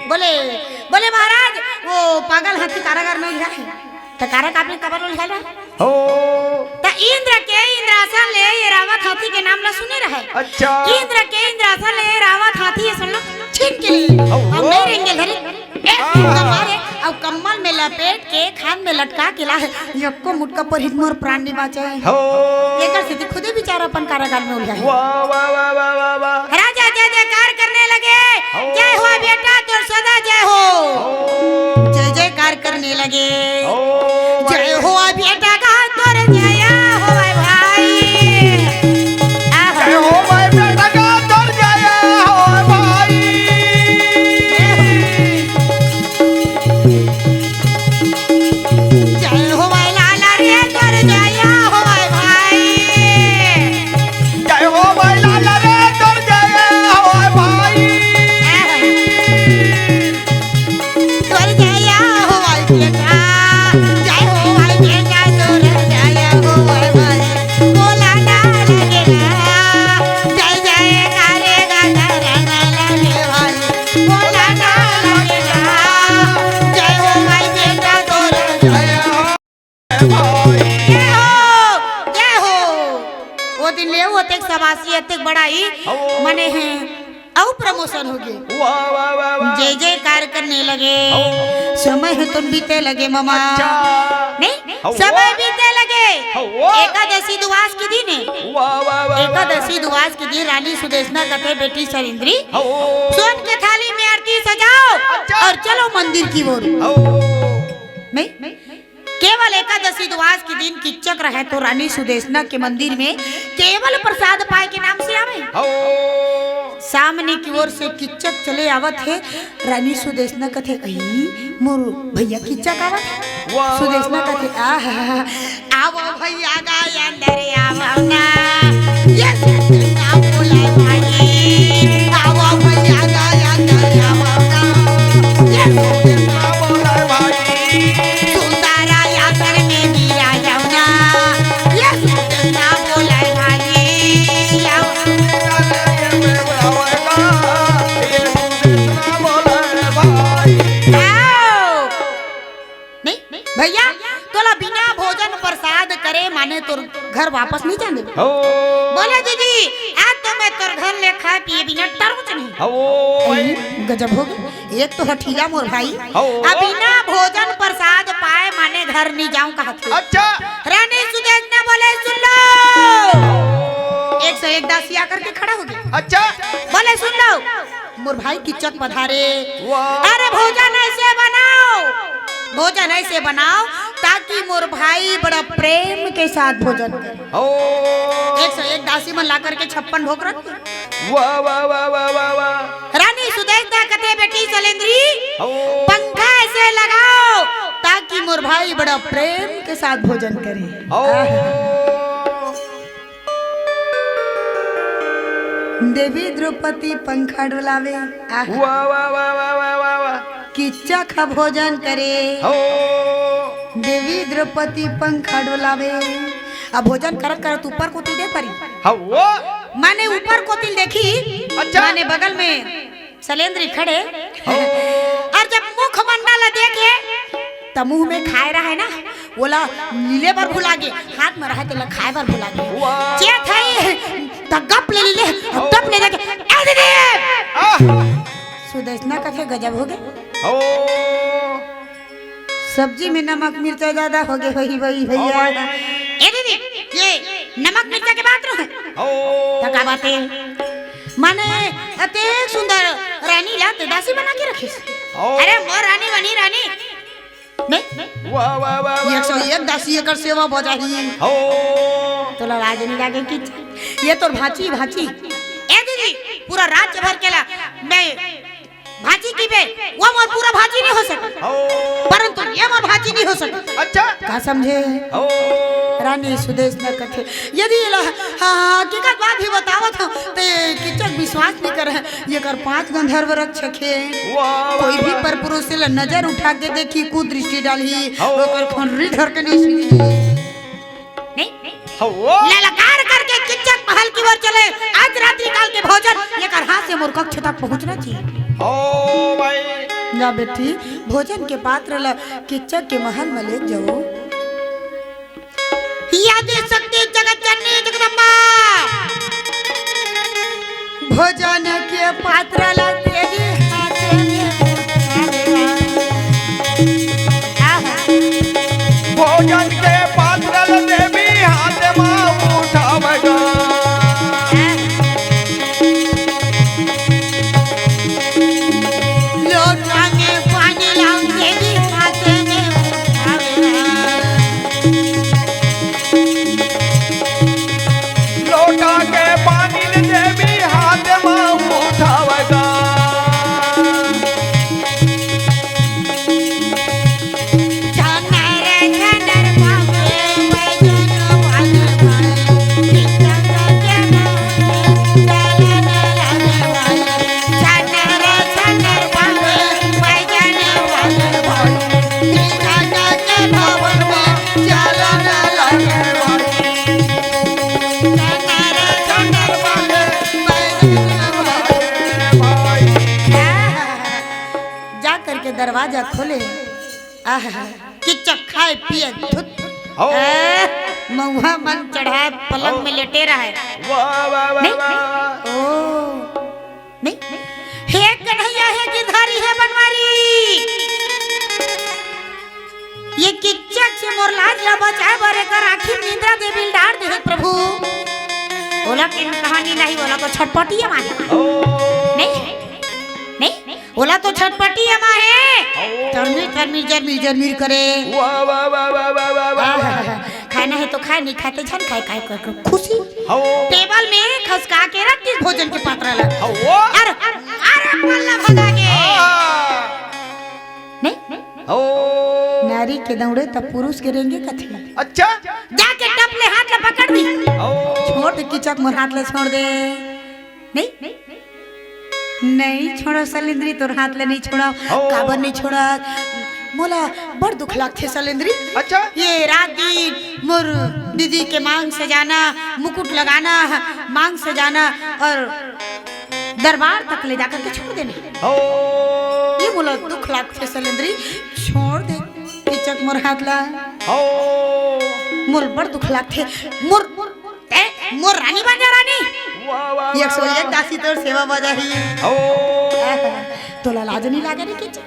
बोले, बोले महाराज, वो पागल हाथी कारागार में उलझा है। त कारा का आपने कबर उलझा है? हो। त इंद्र के इंद्रासन ले ऐरावत हाथी के नाम ला सुने रहे। अच्छा। इंद्र के इंद्रासन ले ऐरावत हाथी ये सुन लो, छीन के ले। हौ, हम हौ। नहीं रहेंगे धरी। ए, हाँ। कमारे, अब कम्बल में लपेट के खान में लटका के ला है। यक्को मुटका पर हित मोर प्राण नहीं बाचे। हो। एकर सेती खुदे बेचारा अपन कारागार में उलझा है। वाह, वाह, वाह, वाह, वाह, वाह। राजा जय जयकार करने लगे। हो। जय हो बेटा तोर सदा जय हो। हो। जय जयकार करने लगे। हो। जय हो बेटा का तोर जय हो भाई। आहा। जय हो भाई बेटा का तोर जय हो भाई। जय हो भाई लाला रे तोर जय हो भाई। जय हो भाई लाला रे तोर जय हो भाई। तोर जय हो भाई बेटा, जय हो भाई बेटा, तोर जय हो भाई भाई। बोला ना लगेगा, जय जय करेगा, जय जय ना लगे भाई। बोला ना लगेगा, जय हो भाई बेटा, तोर जय हो। जय हो, जय हो। वो दिन ले वो अतेक सबासी, अतेक बड़ाई, हो। मने हैं, अउ promotion हो गए। वाह, वाह, वाह, वाह। जय जयकार करने लगे। हो। समय है तुम बीते लगे मामा। अच्छा। नहीं, हो। समय बीते लगे। हो। एकादशी दुवास के दिन है। वाह, वाह, वाह, वाह। एकादशी दुवास के दिन रानी सुदेशना कथे, बेटी सलेंद्री, हो। सोन के थाली में आरती सजाओ अच्छा। और चलो मंदिर की ओर। हो। नहीं, केवल एकादशी दुवास के दिन किच्चक रहे तो रानी सुदेशना के मंदिर में केवल प्रसाद पाए के नाम से आवे। हो। सामने की ओर से किच्चक चले आवत हे। रानी सुदेशना कथे, "अई, मोर भैया किच्चक आवत हे।" वाह, वाह, सुदेशना वाह, कथे, "आहा, आवो भैया गा अंदर आवो ना। ये सुदेशना बोला भाई, आवो भैया गा अंदर आवो ना। ये सुदेशना बोला भाई, सुंदरा अंदर में गिरा जाओ ना। ये सुदेशना बोला भाई, आवो।" आओ। नहीं, भैया, तोला बिना भोजन प्रसाद करे माने तोर घर वापस नहीं जाने। हो। बोले, "दीदी, आज तो मैं तोर घर ले खाए पिए बिना टरूच नहीं।" हो। अई, गजब हो गया। एक तो हठीला मोर भाई, हो। अब बिना भोजन प्रसाद पाए माने घर नहीं जाऊं कहा थे। अच्छा। रानी सुदेशना बोले, "सुन लो।" एक सौ एक दासी आकर के खड़ा हो गया। अच्छा। बोले, "सुन लो।" मोर भाई किच्चक पधारे। वाह। अरे भोजन ऐसे बनाओ, भोजन ऐसे बनाओ ताकि मोर भाई बड़ा प्रेम के साथ भोजन करे। हो। एक सौ एक दासी मन ला करके छप्पन भोग रख। वाह, वाह, वाह, वाह, वाह, वाह। रानी सुदेशना कथे, "बेटी सलेंद्री, हो। पंखा ऐसे लगाओ ताकि मोर भाई बड़ा प्रेम के साथ भोजन करे।" हो। आहा। देवी द्रौपदी पंखा डोलावे। आहा। वाह, वाह, वाह, वाह, वाह, वाह, वाह। किच्चक ह भोजन करे। हो। देवी द्रौपदी पंखा डोलावे। अब भोजन करत करत ऊपर कोती दे परी। हो। माने ऊपर कोती देखी। अच्छा। माने बगल में सलेंद्री खड़े। और जब मुखमंडल देखे त मुंह में खाए रहे ना, ओला लीले बर भुला गे, हाथ में रहे तेला खाए बर भुला गे। वाह। चेत है त गप ले लीले, गप ले लेके, "ए दीदी।" आह। सुदेशना कथे, "गजब हो गए, हो। सब्जी में नमक मिर्चा ज्यादा हो गए होही वही भैया।" हो भाई। "ए दीदी, ये नमक मिर्चा के बात नो है?" हो। त का बात है? माने अतेक सुंदर रानी ला ते दासी बना के रखिस। हो। अरे मोर रानी बनी रानी। नहीं? वाह, वाह, वाह, वाह। एक सौ एक दासी एकर सेवा बजाही। हो। तोला लाज नहीं लागे कि ये तोर भांची, भांची। ए दीदी, पूरा राज्य भर के ला मैं भांची की बे, वो मोर पूरा भांची नहीं हो सके। हो। परंतु ये मोर भांची नहीं हो सके। अच्छा। का समझे? हो। जाने सुदेश न कथे। यदि एला ह-, ह-, हकीकत बात भी बतावत हंव, त ये किचक विश्वास नइ करय। येकर पांच गंधर्व रक्षक हे। वाह, वाह, कोई भी वाह। परपुरुष एला नजर उठा के देखही, कुदृष्टि डालही, हौ। ओकर खोंड़री धर के नइ सुनही। नहीं? हौ। ललकार करके किचक महल की ओर चले। आज रात्रि काल के भोजन येकर हाथ से मोर कक्ष तक पहुंचना चाहिए। हौ भाई। जा बेटी, भोजन के पात्र ल किचक के महल में ले जाओ। या आदि शक्ति जगत जननी जगदम्बा। भोजन के पात्र ला तेरी हाथ में उठावेगा। आहा। भोजन के पात्र ला देवी हाथ में उठावेगा। आहा। लोटा में पानी लाओ देवी हाथ में उठावेगा। लोटा के पानी ल देवी हाथ म उठावगा। झानर झानर बाजे बैजन बाजे बाजे, किचक के भवन में चलन लगे भाई। झानर झानर बाजे बैजन बाजे भाई। जा करके दरवाजा खोले। आहा, किचक खाए पिए धुत। हो। आ, मउहा मन चढ़ाए पलंग हो। में लेटे रहे। वाह, वाह, वाह, नहीं? वाह। ओ। नहीं? हे कन्हैया, हे गिरधारी, हे बनवारी, ये किचक से मोर लाज ला बचाए बर एकर आँखी म निंद्रा देवी ल डार दे हे प्रभु। ओला के कहानी नहीं, ओला तो छटपटी अमा हे। ओ। नहीं? नहीं? ओला तो छटपटी अमा हे। ओ। तरमीर, तरमीर, जरमीर, जरमीर करे। वाह, वाह, वाह। आहा, खाना हे तो खाए, नहीं खाए त झन खाए, खाए कर, कर खुशी। हो। टेबल में खसका के रख दिस भोजन के पात्र ला। हो। अरे, अरे, पल्ला भगा के। हाँ। नहीं? हो। नारी के दौड़े त पुरुष के रेंगे कथे। अच्छा। जाके टप ले हाथ ला पकड़ भी। हो। छोड़ दे किचक मोर हाथ ला छोड़ दे। नहीं? नहीं छोड़व सलेंद्री, तोर हाथ ले नहीं छोड़व। हो। काबर नहीं छोड़त? मोला बड़ दुख लागथे सलेंद्री। अच्छा। ये रात दिन मोर दीदी के मांग सजाना, मुकुट लगाना, मांग सजाना और दरबार तक ले जाकर के छोड़ देना। हो। ये मोला दुख लागथे सलेंद्री, छोड़ दे किचक मोर हाथ ला। हो। मोला बड़ दुख लागथे। मोर ए, मोर रानी बन जा रानी। वाह, वाह, एक सौ एक वाह, वाह। दासी तोर सेवा बजाही। ओ। आहा, तोला लाज नहीं लागे रे किचक?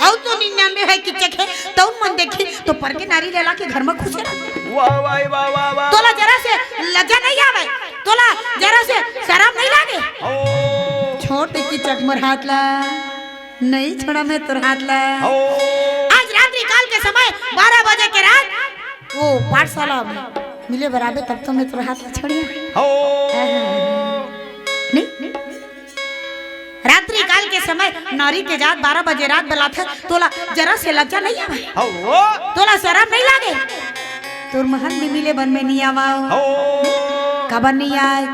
अउ तो निन्यानवे है किचक हे, तउन मन देखी तो पर के नारी लेला के घर में खुश रह। वाह, वाह, वाह, वाह, वाह। तोला जरा से लज्जा नहीं आवे, तोला जरा से शरम नहीं लागे। ओ। छोड़ दे किचक मोर हाथ ला। नहीं छोड़ा मैं तोर हाथ ला। हो। आज रात्रि काल के समय बारह बजे के रात वो पाठशाला में मिले बराबर, तब तो मैं तोर हाथ ला छोड़िया। हो। नहीं? रात्रि काल के समय नारी के जात बारह बजे रात बलाथे, तोला जरा से लज्जा नहीं आवे? हो। तोला शरम नहीं लागे? तोर महल में मिले बर में नहीं आवा। हो। काबर नहीं आए?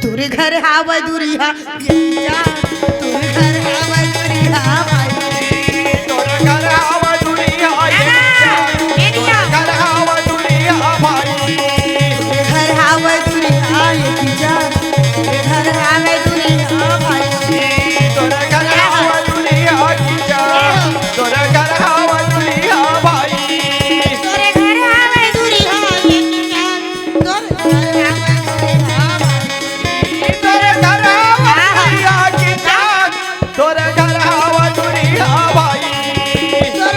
तोरे घर हावय दुरिहा, ये जा। तोरे घर हावय दुरिहा, भाई। तोरे घर हावय दुरिहा, ये जा। तोरे घर हावय दुरिहा, भाई। तोरे घर हावय दुरिहा, ये जा। तोरे घर हावय दुरिहा, भाई। तोरे घर हावय दुरिहा, ये जा। तोरे घर हावय दुरिहा, भाई। तोरे घर हावय दुरिहा, ये जा। तोर घर हावय दुरिहा भाई। तोर घर हावय दुरिहा की जान। तोर घर हावय दुरिहा भाई। तोर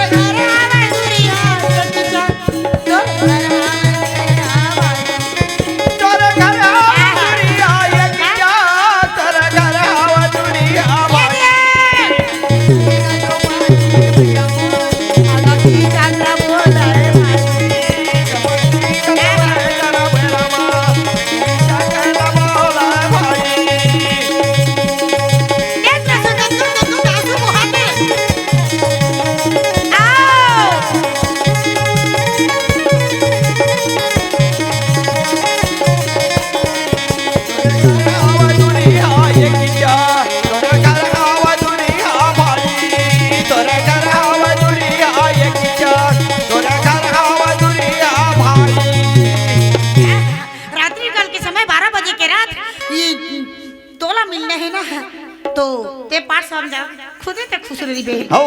जा, खुदे ते खुश रहिबे। हो।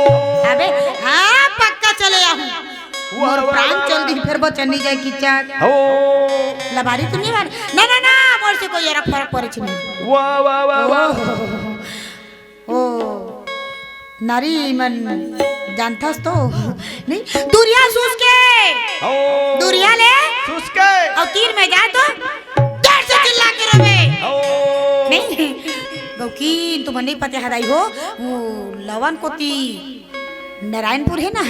अबे, हाँ, पक्का चले आहूँ। वाह, मोर वाह, प्राण वाह, चल वाह। दी, फेर बचन नहीं जाए कि चाक। हो। लबारी तो नहीं बार। ना, ना, ना, मोर से कोई एरक फरक पड़े छे नहीं। वाह, वाह, वाह, वाह। ओह। ओ, नारी मन जानथस तो? नहीं? दुरिहा सुसके। हो। दुरिहा ले। सुसके। अउ तीर में जाए तो जोर से चिल्ला के रोबे। हो। नहीं? गौकीन, तुमन नहीं पता हदाई हो, वो लवन कोती नारायणपुर है ना,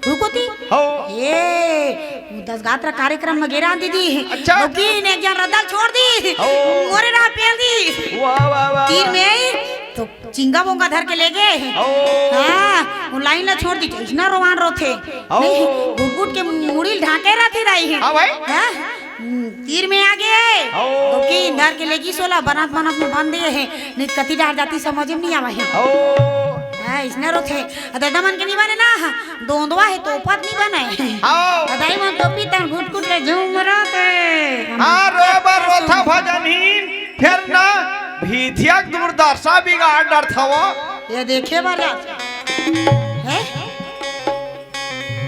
वो कोती? हो। ए, वो दस गात्र कार्यक्रम में गे रहा दीदी। अच्छा। गौकीन एक जन रद्दा ल छोड़ दी। हो। मोरे रहा पेल दी। वाह, वाह, वाह, तीर वाह। में आई, तो चिंगा बोंगा धर के ले गे। हो। हाँ, वो लाइन ला छोड़ दी, तो इसना रोवान रोथे। हो। नहीं, घुट घुट के मुड़ी ल ढांके रहती रही है। हाँ भाई। हाँ? हम्म, तीर में आ गे। हो। गौकीन धर के लेगी सोला, बनत बनत में बन दिए है। नहीं, कति डार जाती समझ में नहीं आवा है। हो। हाँ, इसने रोथे। अ, दादा मन के नहीं बने ना, दोंदवा है तो पत नहीं बने। हो। दाई मन तो पीतन घुट घुट ले झूम रहा थे। हाँ, रोए बर रोथा भजन ही, फेर ना भीथिया के दुर्दशा बिगाड़ डरथव। ये देखे बर जा। हैं?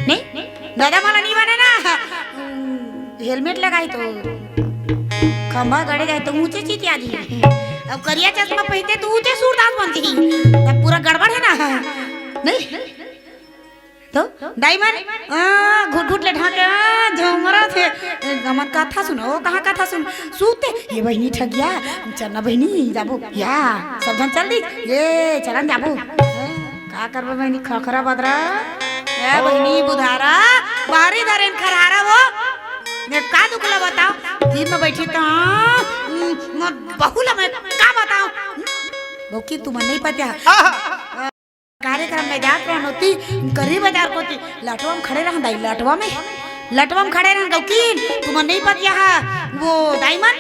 नहीं? दादा माला नहीं बने ना। हेलमेट लगाई तो खंभा गड़े जाए तो ऊंचे चीटिया जी। अब करिया चश्मा पहनते तो ऊंचे सूरदास बन जी। तब पूरा गड़बड़ है ना। नहीं? तो दाई मन, आ, घुट घुट ले ढाके, आ, झूमरा थे। हमर कथा सुनो, ओ, कहाँ कथा सुन? सूते। ये बहिनी ठगिया, चलना बहिनी, जाबो। या, सब झन चल दी। ये, चलन जाबो। का करबो बहिनी, खखरा बदरा? ए बहिनी, बुधारा, बाहरी धरेन खरहारा वो। मैं का दुख ला बताओ? तीर में बैठी तो, हम्म, मोर बहू ला मैं का बताओ? हम्म? वो कि तुमन नहीं पता। कार्यक्रम में जात रहन होती, करी बाजार कोती, लटवा में खड़े रहन दाई, लटवा में, लटवा में खड़े रहन गौकीन, तुमन नहीं पतिया हा, वो दाई मन,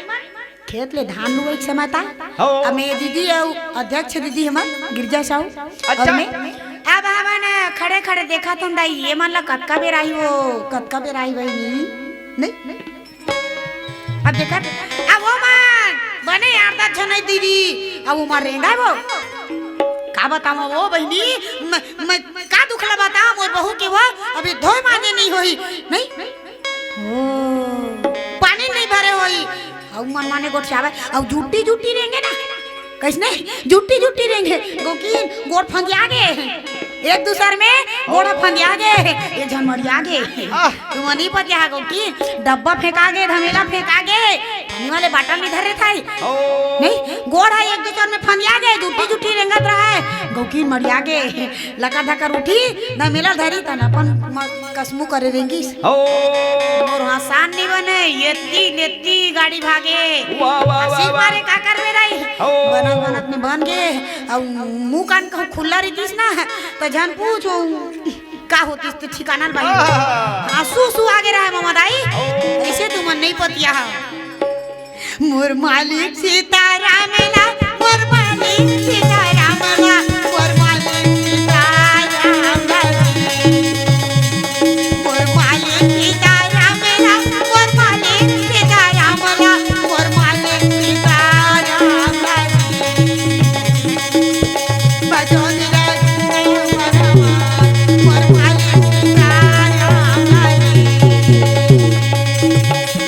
खेत ले धान लुवई के समय ता, हो। अमे दीदी अउ अध्यक्ष दीदी हमर गिरजा साहू, अच्छा। अउ मैं, अब हमन खड़े खड़े देखत हन दाई, ये मन ला कतका बेर आही वो, कतका बेर आही बहिनी, नहीं? अब देखत, अब वो मन बने यार दा छनई दीदी, अब वो मन रेंगा वो। का बताओ वो बहिनी, मैं, मैं का दुख ला बताओ मोर बहू के वो अभी धोए मांजे नहीं होई, नहीं? ओ, पानी नहीं भरे होई। अउ मन माने गोठियावे, अउ जुट्टी जुट्टी रेंगे ना, कइसने जुट्टी जुट्टी रेंगे, गोकिन गोड़ फंदिया गे, एक दूसर में गोड़ फंदिया गे, एक झन मरिया गे। आह। तुमन नहीं पतिया हा गोकिन, डब्बा फेंका गे, धमेला फेंका गे, पानी वाले बाटल नहीं धरे थाई। ओ। नहीं, गोड़ है एक दूसर में फंदिया गे, जुट्टी जुट्टी रेंगत रहा है, गोकिन मरिया गे। लकर धकर उठी, धमेला धरी तन अपन म-, कसमू करे रेंगिस। ओ। मोर हसान नहीं बने, येती लेती गाड़ी भागे। वाह, वाह, वाह, आशीष वाह। मारे का करबे दाई? ओ। बनत बनत में बन गे, अउ मुंह कान कहूं खुल्ला रहितिस ना, त झन पूछो, का होतिस ते ठिकाना ल बाई। आहा। हाँ, सू सू आगे रहे ममा दाई, ओ। ऐसे तुमन नहीं पतिया हा। मोर मालिक सीताराम ला, मोर मालिक सीताराम ला, मोर मालिक सीताराम ला। मोर मालिक सीताराम ला, मोर मालिक सीताराम ला, मोर मालिक सीताराम ला। बजो निराज मोर मालिक सीताराम ला।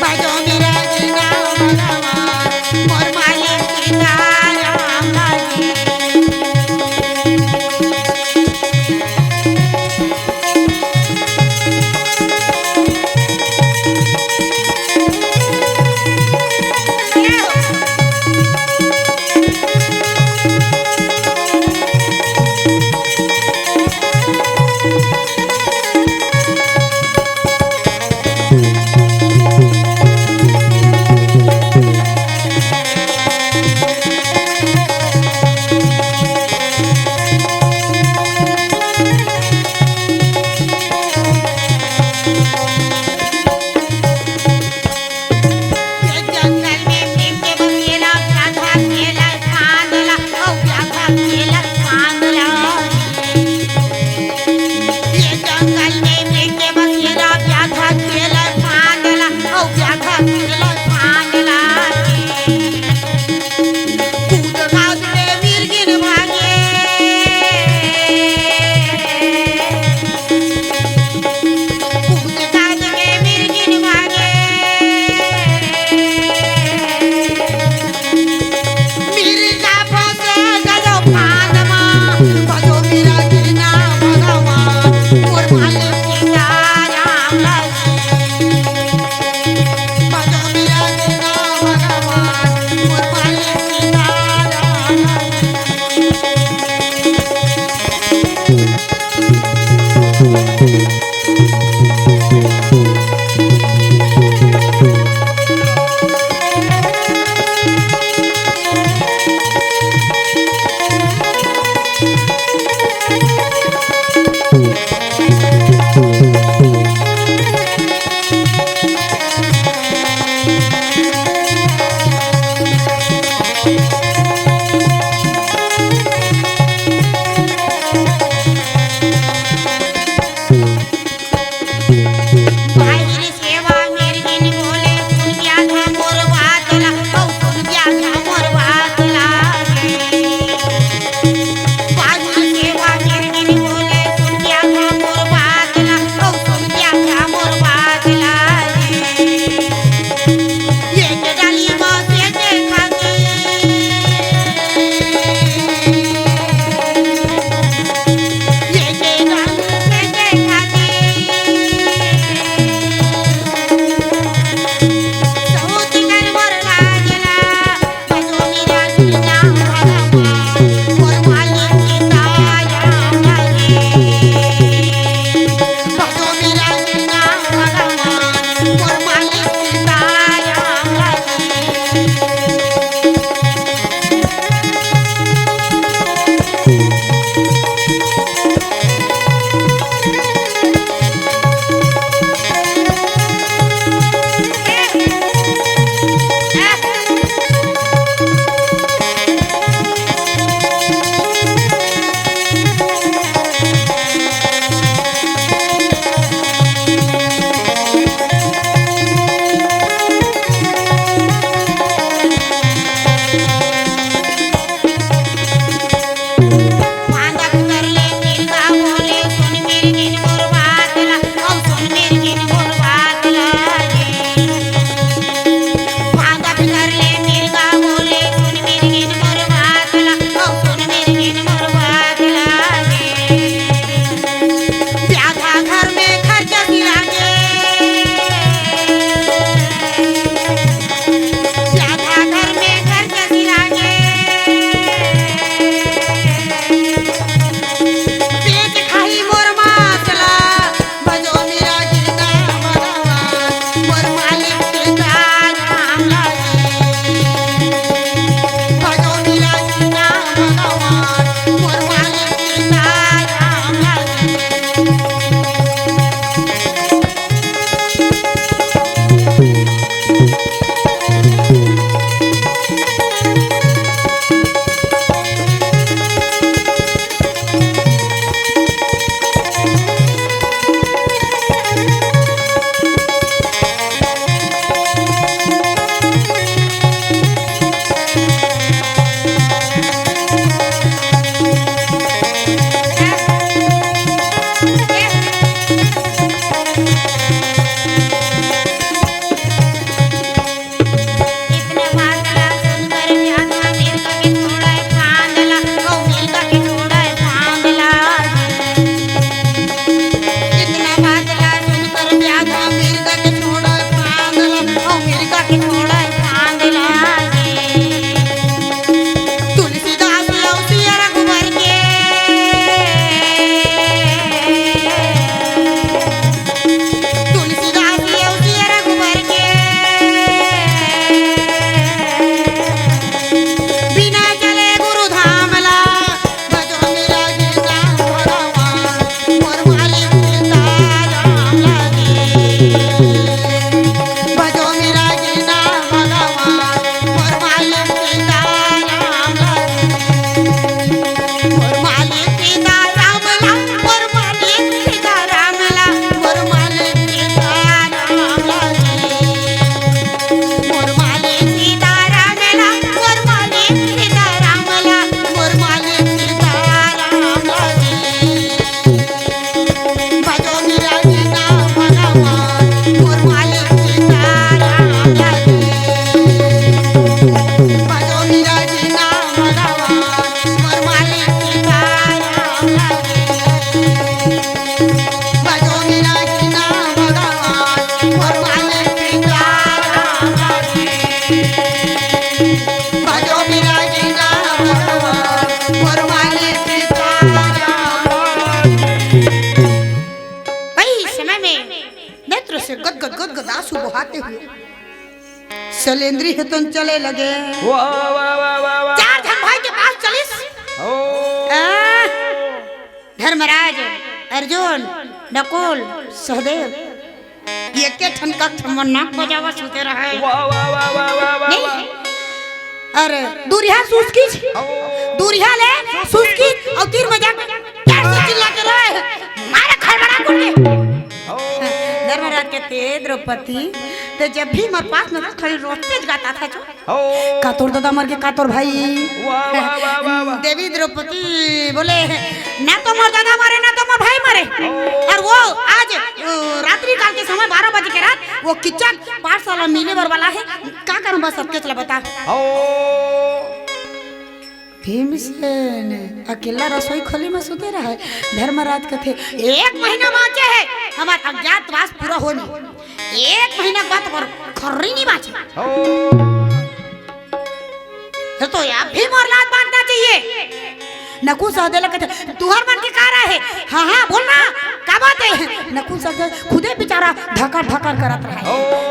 बजो निराज मोर मालिक सीताराम ला। से गद गद गद गद आंसू बहाते हुए सलेंद्री हे तोन चले लगे। वाह, वाह, वाह, वाह, वाह। चार झन भाई के पास चलिस। ओ। आ, धर्मराज, अर्जुन, नकुल, सहदेव, एके ठन कक्ष म नाक बजावा सुते रहे। वाह, वाह, वाह, वाह, वाह, वाह, नहीं? वाह। अरे, दूरिहा सुसकिच, ओ। दूरिहा ले सुसकिच, अउ तीर म जाके प्यार से चिल्ला के रोए, मारे खड़बड़ा कुल के। ओ। धर्मराज कहथे, "द्रौपदी, ते जब भी मोर पास में खड़ी रोते गाता था जो।" ओ। का तोर दादा मर गे, का तोर भाई? वाह, वाह, वाह, वाह, वाह। देवी द्रौपदी बोले, "ना तो मोर दादा मरे, ना तो मोर भाई मरे।" ओ। अउ वो आज, अ, रात्रि काल के समय बारह बजे के रात वो किचक पाठशाला मिले बर वाला हे, का करहूं बस सबके चला बता। ओ। भीमसेन अकेला रसोई खोली म सुते रहे। धर्मराज कथे, "एक महीना बांचे हे, हमर अज्ञातवास पूरा होने। एक महीना के बाद तोर खर्री नहीं बांचे।" ओ। तो, तो अभी मोर लात बांधना चाहिए। नकुल सहदेव ला कथे, "तुहर मन के का राय हे?" "हाँ, हाँ, बोल ना, का बात हे?" नकुल सहदेव खुदे बेचारा धकर धकर करत रहे। ओ।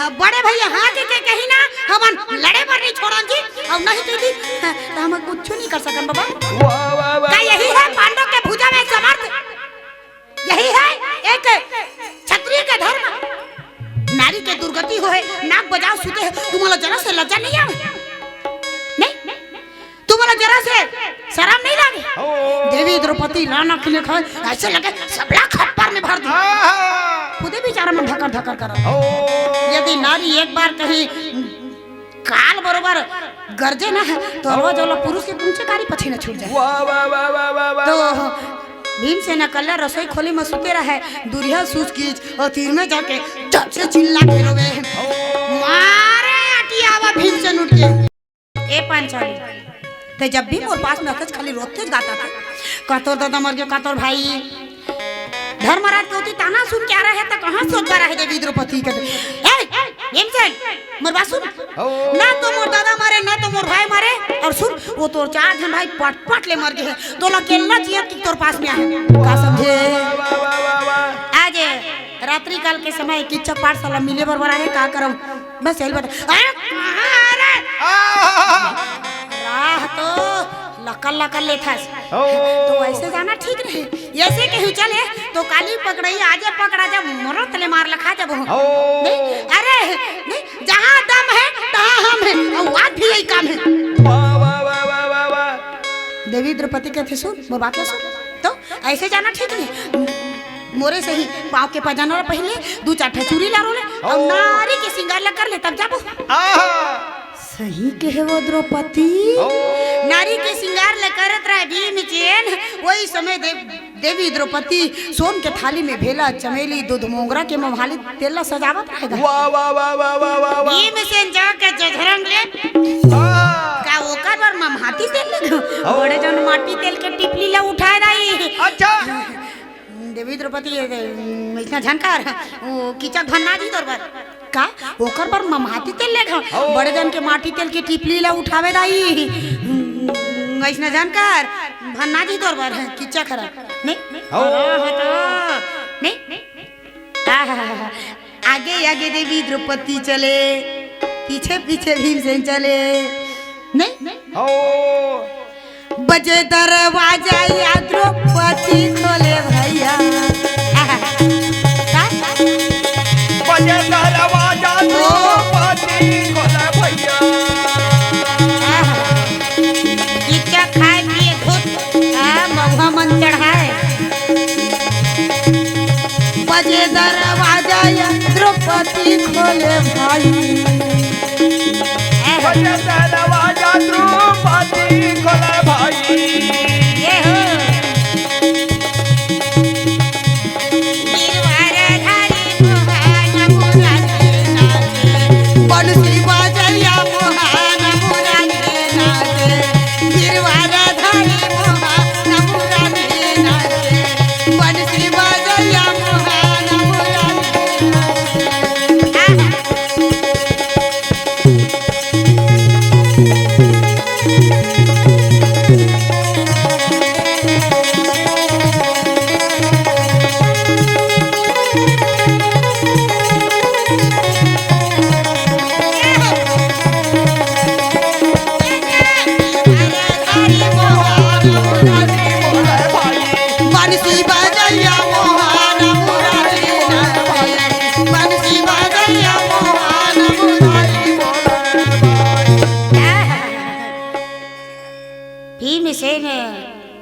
"बड़े भैया, हाँ के, के कही ना, हमन लड़े बर नहीं छोड़न जी, अउ नहीं दीदी, त हम कुछ नहीं कर सकन बाबा।" वाह, वाह, वाह, का यही वाह, हे वाह। पांडव के भुजा में समर्थ? यही हे एक क्षत्रिय के धर्म। नारी के दुर्गति होहे, नाक बजाव सुते हे, तुमला जरा से लज्जा नहीं आवे? नहीं? तुमला जरा से शरम नहीं लागे? ओ। देवी द्रौपदी लाना के लिए खाए, ऐसे लगे सबला खप्पर में भर दी। आहा। खुदे बेचारा मन धकर धकर करत। ओ। यदि नारी एक बार कहीं काल बरोबर गरजे ना हे, तो अलवा जवला पुरुष के कुंचे कारी पछी न छूट जाए। वाह, वाह, वाह, वाह, वाह, वाह, तो वाह। भीमसेन अकेला रसोई खोली म सुते रहे, दूरिहा सुसकिच अउ तीर में जाके जब से चिल्ला के रोवे। मारे अटियावा भीमसेन उठ के। ए पांचाली, ते जब भी मोर पास में आथस, खाली रोतेच गाता था। का तोर दादा मर गे, का तोर भाई? धर्मराज के ओती ताना सुन के आ रहे, त कहाँ सोच पा रहे देवी द्रौपदी के? ए, भीमसेन, मोर बात सुन। ओ। ना तो मोर दादा मरे, ना तो मोर भाई मरे। अउ सुन, वो तोर चार झन भाई पट पट ले मर गे हे। तोला अकेला जियत कि तोर पास में आहे। का समझे? वाह, वाह, वाह, वाह, वाह। आज रात्रि काल के समय किचक पाठशाला मिले बर बर आहे, का करम? बस यही बता। अरे, कहाँ रे? आह! राह तो लकर लकर लेथस। ओ। तो ऐसे जाना ठीक नहीं। ऐसे कहूँ चले, तो काली पकड़ई, आजे पकड़ा जब मरो तले मार लखा जब हो। ओ। नहीं, अरे, नहीं, जहाँ दम हे, तहाँ हम हे, अउ आज भी यही काम हे। वाह, वाह, वाह, वाह, वाह, वाह। देवी द्रौपदी कहथे, "सुन, मोर बात ला सुन।" तो ऐसे जाना ठीक नहीं। मोरे से ही पाँव के पजाना ला पहले, दू चार ठा चूरी ला रोले, अउ ओ। नारी के सिंगार ला कर ले, तब जाबो। आहा। सही कहे वो द्रौपदी। ओ। नारी के सिंगार ला करत रहे भीमसेन, वही समय देव, देवी द्रौपदी सोन के थाली में भेला, चमेली, दूध मोंगरा के ममहाली तेल ला सजावत रहेगा। वाह, वाह, वाह, वाह, वाह, वाह, वाह। भीमसेन जाके जझरंग ले। हाँ। का ओकर बर ममहाती तेल ले दो? हाँ। बड़े जन माटी तेल के टिपली ला उठाए दाई। अच्छा। देवी द्रौपदी, ये, ये, इसना झन कर, वो किचक भन्ना जी तोर बर। का? ओकर बर ममहाती तेल ले घा? हाँ। बड़े जन के माटी तेल के टिपली ला उठावे दाई। इसना झन कर, भन्ना जी तोर बर, किचक हरा। नहीं? हाँ। हाँ, हाँ, तो। नहीं? आहा, आगे आगे देवी द्रौपदी चले, पीछे पीछे भीमसेन चले। नहीं? हो। बजे दरवाजा या द्रौपदी खोले भैया। आहा, का? बजे दरवाजा ओ। द्रौपदी खोले भैया। आहा, इच्छा खाए पिए धुत, आ, महुआ मन चढ़ाए। बजे दरवाजा या द्रौपदी खोले भाई। बजे दरवाजा द्रौपदी खोले भाई। ये हो। गिरवारा धारी मोहान मुरारी नाचे। बंसी बजैया मोहान मुरारी नाचे। गिरवारा धारी मोहान मुरारी नाचे। बंसी बजैया मोहान मुरारी नाचे। आहा।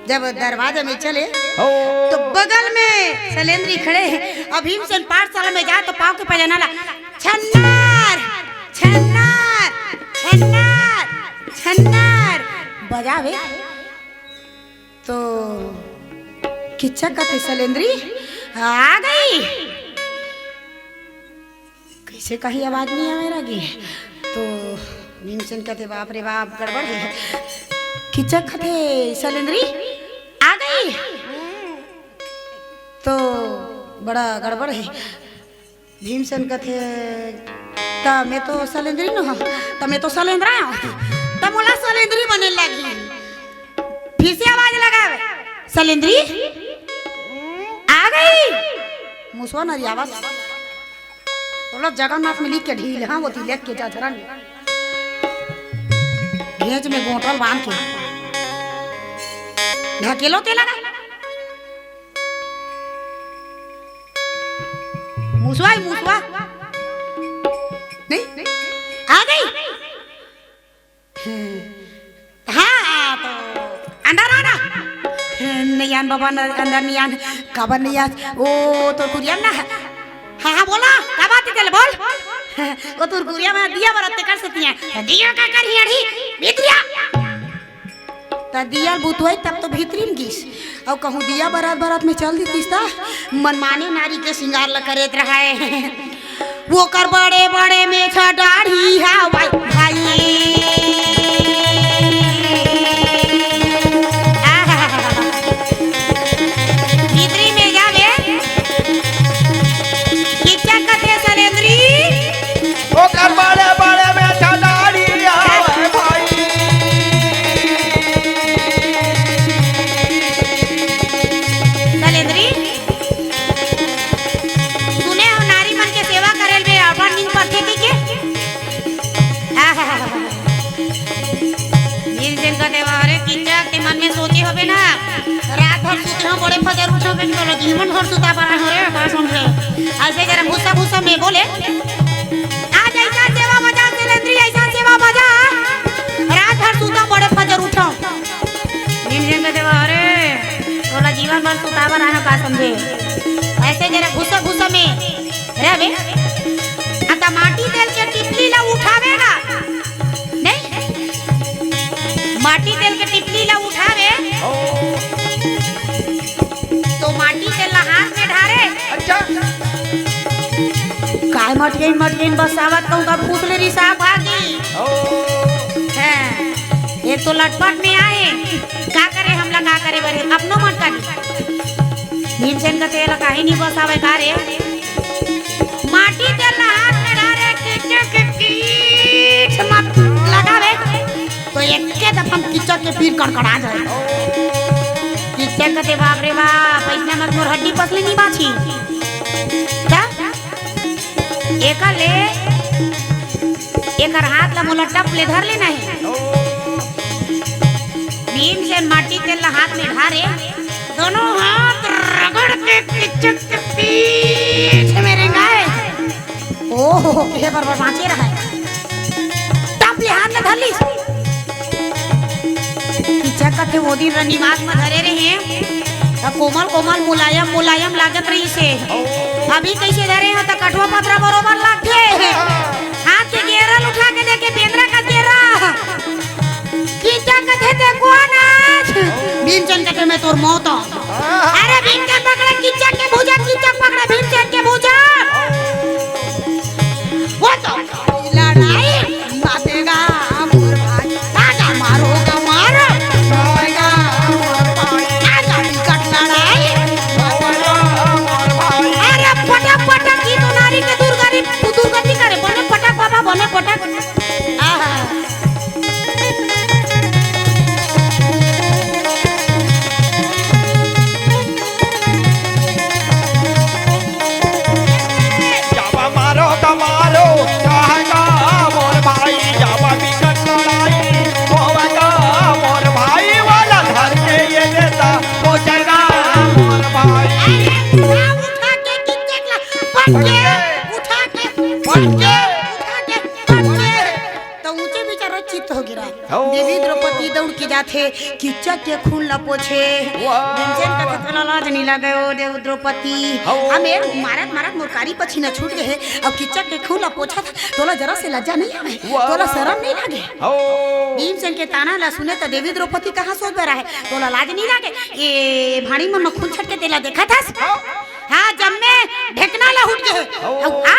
जब दरवाजा में चले, हो। तो बगल में सलेंद्री खड़े हे। अब भीमसेन पाठशाला में जाए तो पाँव के पजाना ला, "छन्नर, छन्नर, छन्नर, छन्नर" बजावे। तो किच्चक कथे, "सलेंद्री, आ गई।" कइसे कही, आवाज नइ आवे लगे। तो भीमसेन कथे, "बाप रे बाप, गड़बड़ हे।" किच्चक कथे, "सलेंद्री आ गई।" तो बड़ा गड़बड़ हे। भीमसेन कथे, "त मैं तो सलेंद्री नोहंव, त मैं तो सलेंद्रा आंव, त मोला सलेंद्री बने लगही।" फिर से आवाज लगावे, "सलेंद्री आ गई।" मुसवा नरियावत, बोलो, जगन्नाथ में लिख के ढील, हाँ, वो तिलक के जजरन। घेंच में गोंटल बांध के ढकेलो ते लगा। मुसवा ही मुसवा। नहीं? आ गई? हम्म। हाँ, तो अंदर आना। नहीं आन बाबा, अंदर, अंदर नहीं आन। काबर नहीं आन? ओ, तोर कुरिया ना। हाँ, हाँ, बोला। का बात हे, बोल। ओ, तोर कुरिया में दिया बरत कर सतिया। दिया का कर हियाड़ी? भीतरिया। त दिया बुतवाई तब तो भीतरी में गिस। अउ कहूँ दिया बरत बरत में चल दितिस त मनमाने नारी के सिंगार ल करेत रहय। ओकर बड़े बड़े मेछा दाढ़ी हवय भाई। आहा। भीतरी में जाबे, किच्चक कथे सलेंद्री। ओकर बड़े बड़े मेछा दाढ़ी हवय भाई। सलेंद्री, सुने हंव नारी मन के सेवा करे ले अपन नींद परथे कहिके। आहा। भीमसेन कथे, "अरे किच्चक, ते मन में सोचे होबे ना, रात भर सुते हंव, बड़े फजर उठंव, बेन बोलो, जीवन भर सुता पड़ा हंव रे, का समझे? अइसे जरा भूसा भूसा में बोले, आज अइसन सेवा बजा, सलेंद्री, अइसन सेवा बजा, रात भर सुतंव, बड़े फजर उठंव।" भीमसेन कथे, "अरे, तोला जीवन भर सुता पड़ा हंव, का समझे?" अइसे जरा भूसा भूसा में रे बे, आ त माटी तेल के टिपली ला उठावे ना। नहीं? माटी तेल के टिपली ला उठावे। ओ। तो माटी तेल ला हाथ में ढारे। अच्छा। काय मटकेन, मटकेन बसावत कहूँ का फूस ले रिसा भागी। ओ। हैं। एक तो लटपट में आए। का करे हमला, का करे बरे? अपनो मटका दी। भीमसेन कथे, "एला काहे नहीं बसावे का रे?" माटी तेल ला हाथ में डारे, किच्चक के पीठ मत लगावे, तो एके दफा म किच्चक के पीठ कड़कड़ा जाए। किच्चक कथे, "बाप रे बाप, अइसना मत मोर हड्डी पसली नहीं बाची।" का? एकर ले, एकर हाथ ला मोला टप ले धर लेना हे। भीमसेन माटी तेल ला हाथ में ढारे, दोनों हाथ रगड़ के किच्चक के पीठ में रेंगाए। ओहो, हे बर बर बांचे रहय। टप ले हाथ में धर लीस। किच्चक कथे ओ दिन रनिवास में धरे रहे, त कोमल कोमल मुलायम मुलायम लागत रहिस हे। अभी कइसे धरे हंव त कठवा पथरा बरोबर लागथे। हाथ के गेरा ल उठा के देखे, बेंदरा का गेरा। किच्चक कथे, "ते कोन आस?" भीमसेन कथे, "मैं तोर मौत हंव।" अरे भीमसेन पकड़े किच्चक के भुजा, किच्चक पकड़े भीमसेन के भुजा। वो तो लड़ाई मातेगा मोर भाई, आजा मारो का मारो, मारेगा मोर भाई, आजा बिकट लड़ाई। अरे पटक पटक की तो नारी के दुर्गति, दुर्गति करे, बने पटक बाबा, बने पटक। आहा। जावा मारो त मारो, चाहेगा मोर भाई, जावा बिकट लड़ाई, होवेगा मोर भाई, वाला धर के ये देता, पहुंचेगा मोर भाई। अरे, उठा के किचक ला, पटके, उठा के, पटके, उठा के, पटके। त ऊंचे बिचारा चित्त हो गिरा। हो। देवी द्रौपदी दौड़ के आथे, किचक के खून ला पोछे। वाह, भीमसेन वाह, कथे, वाह। "तोला लाज नहीं लगे ओ देव द्रौपदी? हौ। हमें मारत मारत मोर कारी पछीना छूट गए हे, अब किचक के खून ला पोछत, तोला जरा से लज्जा नहीं आवे? वाह, तोला वाह, शरम नहीं लागे?" हौ। भीमसेन के ताना ला सुने त देवी द्रौपदी कहाँ सोच बर आहे, "तोला लाज नहीं लागे? ए भाड़ी मन म खून छटके तेला देखत हस? हौ। हाँ, जम्मे ढेकना ला उठ गए हे। हौ। अउ आ,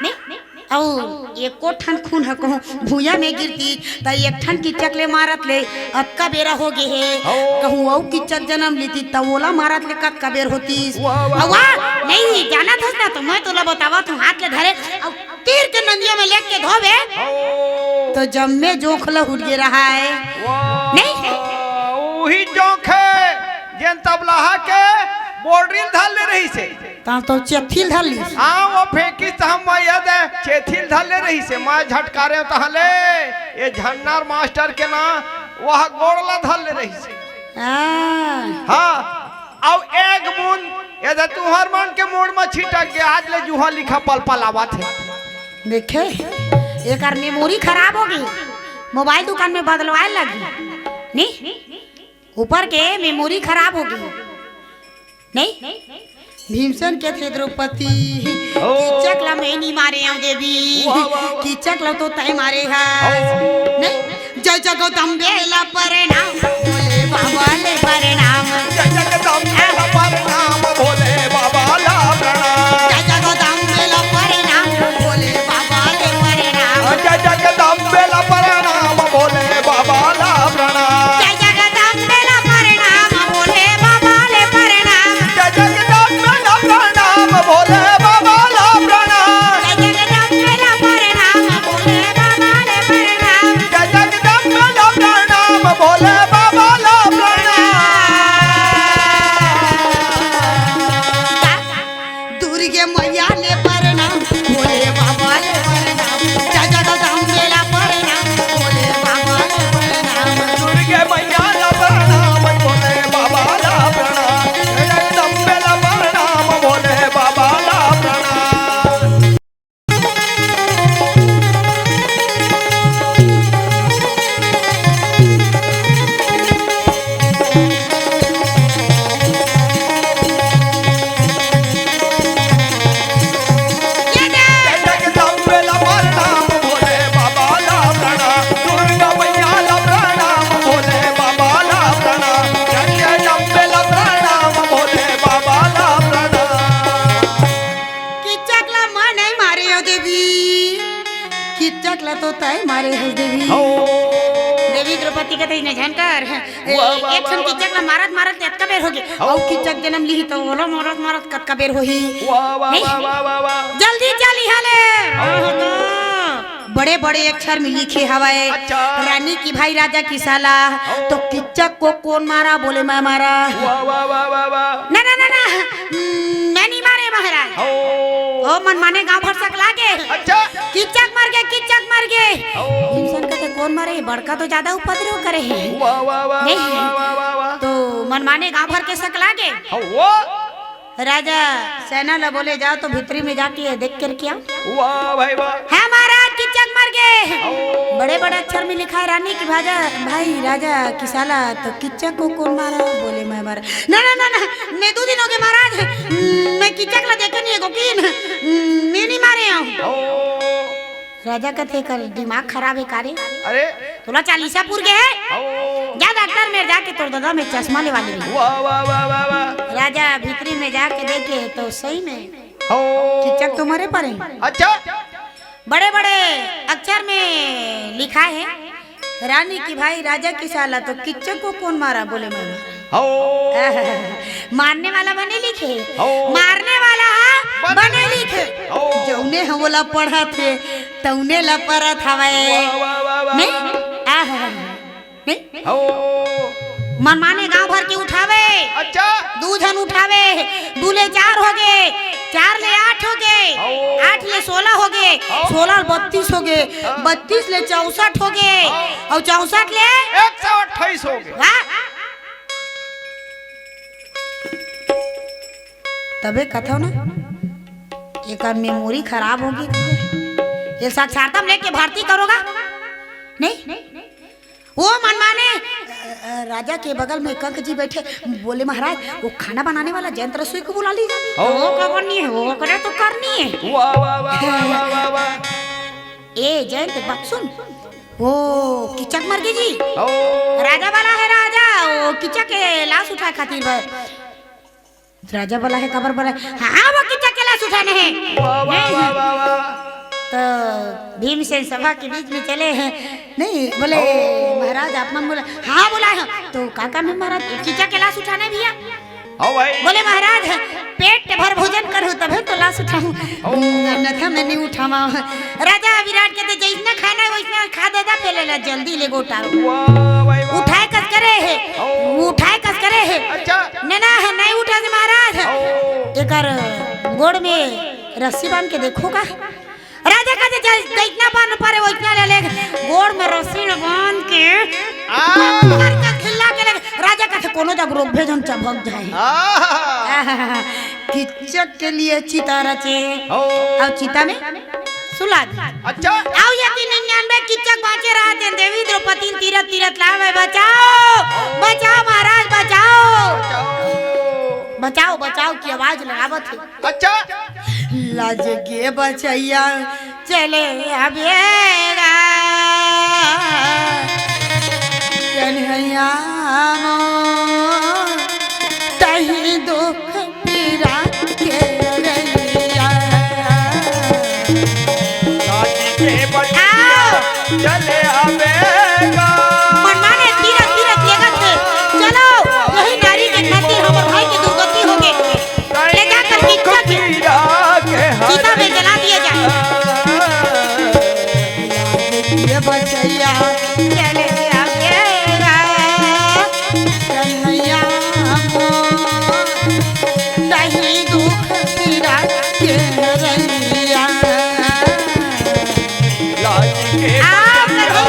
नहीं, अउ एको ठन खून ह कहूँ भुइयां में गिरतिस, त एक ठन किचक ले मारत ले अतका बेरा हो गे हे। हौ। कहूँ अउ किचक जनम लेतिस, त ओला मारत ले कतका बेर होतिस। वाह, वाह, अउ वाह, वाह, वाह। नहीं, जानत हस ना, त मैं तोला बतावत हूँ, हाथ ले धरे, अउ तीर के नंदिया में लेके धोबे, हौ। त जम्मे जोंख ला उठ गे रहाय। वाह, नहीं? उही जोंख हे, जेन तबलाहा के बोर्डरी ल धर ले रहिस हे। तहाँ तो चेथी ल धर लिस। हाँ, वो फेंकिस त हम वह याद हे, चेथी ल धर ले रहिस हे। मैं झटकारे तहाँ ले, ये झन्नर मास्टर के ना, वह गोड़ ला धर ले रहिस हे। हाँ। हाँ, अउ एक बूंद, ये दे तुहर मन के मुड़ म छिटक गे, आज ले जुहा लिखा पल पल आवत हे। देखे, एकर मेमोरी खराब हो गई, मोबाइल दुकान में बदलवाए लगी। नहीं, ऊपर के मेमोरी खराब हो गई। नहीं, भीमसेन कथे, "द्रौपदी, ओ। किचक ला मैं नी मारे हंव देवी, वाह, वाह, वाह। किचक ला तो तैं मारे हस।" ओ। नहीं, जय जगदम्बे ला प्रणाम, भोले बाबा ले प्रणाम। जय जगदम्बे ला प्रणाम, भोले बाबा ला प्रणाम। जय जगदम्बे ला प्रणाम, भोले बाबा ले प्रणाम। जय जगदम्बे ला प्रणाम, भोले बाबा ला प्रणाम। जय जगदम्बे ला प्रणाम, भोले बाबा ले प्रणाम। जय जगदम्बे ला प्रणाम, भोले बाबा ला प्रणाम। जय जगदम्बे ला प्रणाम, भोले बाबा ले प्रणाम। जय जगदम्बे ला प्रणाम, भोले बाबा ला प्रणाम। दुर्गे मैया ले प्रणाम, भोले बाबा ले प्रणाम। जय जगदम्बे ला प्रणाम, भोले बाबा ले प्रणाम। दुर्गे मैया ला प्रणाम, भोले बाबा ला प्रणाम। जय जगदम्बे ला प्रणाम, भोले बाबा ला प्रणाम। किचक ला मैं नहीं मारे हंव देवी, किचक ला तो तैं मारे हस देवी। हौ। देवी द्रौपदी कथे, "नहीं झन कर, ए, वाह, वाह, एक ठन वाह, वाह। किचक ला मारत मारत अतका बेर हो गे, हौ। अउ किचक जनम लिही त ओला मारत मारत कतका बेर होही?" वाह, वाह, नहीं? वाह, वाह, वाह, वाह। जल्दी चल इहाँ ले। हौ। आहो तो। बड़े बड़े अक्षर में लिखे हवय, अच्छा। रानी की भाई राजा की साला, हौ। तो किचक को कौन मारा? बोले, "मैं मारा।" वाह, वाह, वाह, वाह, वाह। ना, ना, ना, ना, मैं नहीं मारे महाराज। हौ। ओ मनमाने गांव भर सकला गे। अच्छा। किचक मर गे, किचक मर गे। हौ। भीमसेन कथे, "कौन मारे? बड़का तो ज्यादा उपद्रव करे हे।" वाह, वाह, वाह, नहीं। वाह, वाह, वाह, वाह। तो मनमाने गांव भर के सकला गे। हौ, वो। राजा सेना ला बोले, "जाओ तो भीतरी में जाके देख करके आओ।" वाह भाई वाह। "हाँ महाराज, किचक मर गे।" हौ। बड़े बड़े अक्षर में लिखा है, "रानी की भाजा, भाई राजा की साला, तो किचक को कौन मारा?" बोले, "मैं मारा।" "ना, ना, ना, ना, मैं दो दिन हो गए महाराज, मैं किचक ला देखे नहीं है गोकिन, मैं नहीं मारे हंव।" हौ। राजा कथे, "कर दिमाग खराब है का रे? अरे। तोला चालीसा पुर गे हे? हौ। जा डॉक्टर मेर जाके तोर ददा में चश्मा लेवा ले।" वाह, वाह, वाह, वाह, वाह। राजा भीतरी में जाके देखे तो सही में हौ। किचक तो मरे पड़े। अच्छा। बड़े बड़े अक्षर में लिखा है, "रानी की भाई राजा की साला, तो किचक को कौन मारा?" बोले, "मैं मारा।" हौ। मारने वाला बने लिखे, हौ। मारने वाला हा बने बने लिखे। लिखे। हौ। जौने ह ओला पढ़त हे, तौने ला परत हवय। वाह, वाह, वाह, वाह, नहीं? वाह। आहा। नहीं? हौ। मनमाने गांव भर के उठावे। अच्छा। दू झन उठावे, दू ले चार हो गे, चार ले आठ हो गे, हौ। आठ ले सोलह हो गे, हौ। सोलह ले बत्तीस हो गे, हाँ। बत्तीस ले चौसठ हो गे, हाँ। अउ चौसठ ले एक सौ अट्ठाईस हो गे। वाह। तबे कथव ना, एकर मेमोरी खराब हो गे। ये साक्षरता में लेके भर्ती करोगा? नहीं? वो मनमाने अ, राजा के बगल में कंक जी बैठे, बोले, "महाराज, वो खाना बनाने वाला जयंत रसोई को बुला लीजिए।" ओ। वो का करनी है, वो करे तो करनी है। वाह, वाह, वाह, वाह, वाह, वाह, वाह। ए, जयंत, बात सुन। वो किचक मर गई जी। ओ। राजा वाला है राजा, वो किचक के लाश उठाए खातिर बर। राजा बोला है, "काबर बोला है?" "हाँ, वो किचक के लाश उठाने हैं।" वाह, वाह, नहीं। वाह, वाह, वाह। तो भीमसेन सभा के बीच में चले हैं। नहीं, बोले, ओ। "महाराज, आप मन बोला।" "हाँ, बोला है।" "तो का काम है महाराज?" "किचक के लाश उठाने भैया।" हाँ भाई। बोले, "महाराज, पेट भर भोजन करूँ, तभे तो लाश उठाऊँ।" ओ। "अन्यथा मैं नहीं उठावा।" राजा विराट कहते, "जैसना खाना है, वैसना खा देता, फैले ला, जल्दी ले गोटा।" वाह, भाई, वाह। उठाए कस करे है, ओ। उठाए कस करे है। अच्छा। नना है, नहीं उठा से महाराज। ओ। एकर गोड़ में रस्सी बांध के देखो का। राजा कहते, "जै-, जैसना बांध पारे, वैसना ले ले।" गोड़ में रस्सी ल बांध के आ। करके खिल्ला के ले। राजा कहते, "कोनो जग रोक भेजन चबक जाए।" आ। किचक के लिए चिता रचे। ओ। और चिता में सुला दे। अच्छा। आओ, ये तीन निन्यानवे किचक बांचे रहते हैं। देवी द्रौपदी तीरथ तीरथ लावे, "बचाओ, बचाओ महाराज, बचाओ।" बचाओ। बचाओ, बचाओ की आवाज लगावत है। अच्छा। लाज के बचैया चले आबेगा। कन्हैया मोर, तही दुख पीरा के रैया। लाज के बचैया आओ। चले आबेगा। मनमाने तीरथ तीरथ लेगत है। चलो, यही नारी के खातिर हमर भाई के दुर्गति हो गए। ले जाकर किचक के चिता में जला दिया जाए। ये बचैया चले आबेगा। कन्हैया मोर, तही दुख पीरा के रैया। लाज के आप बचैया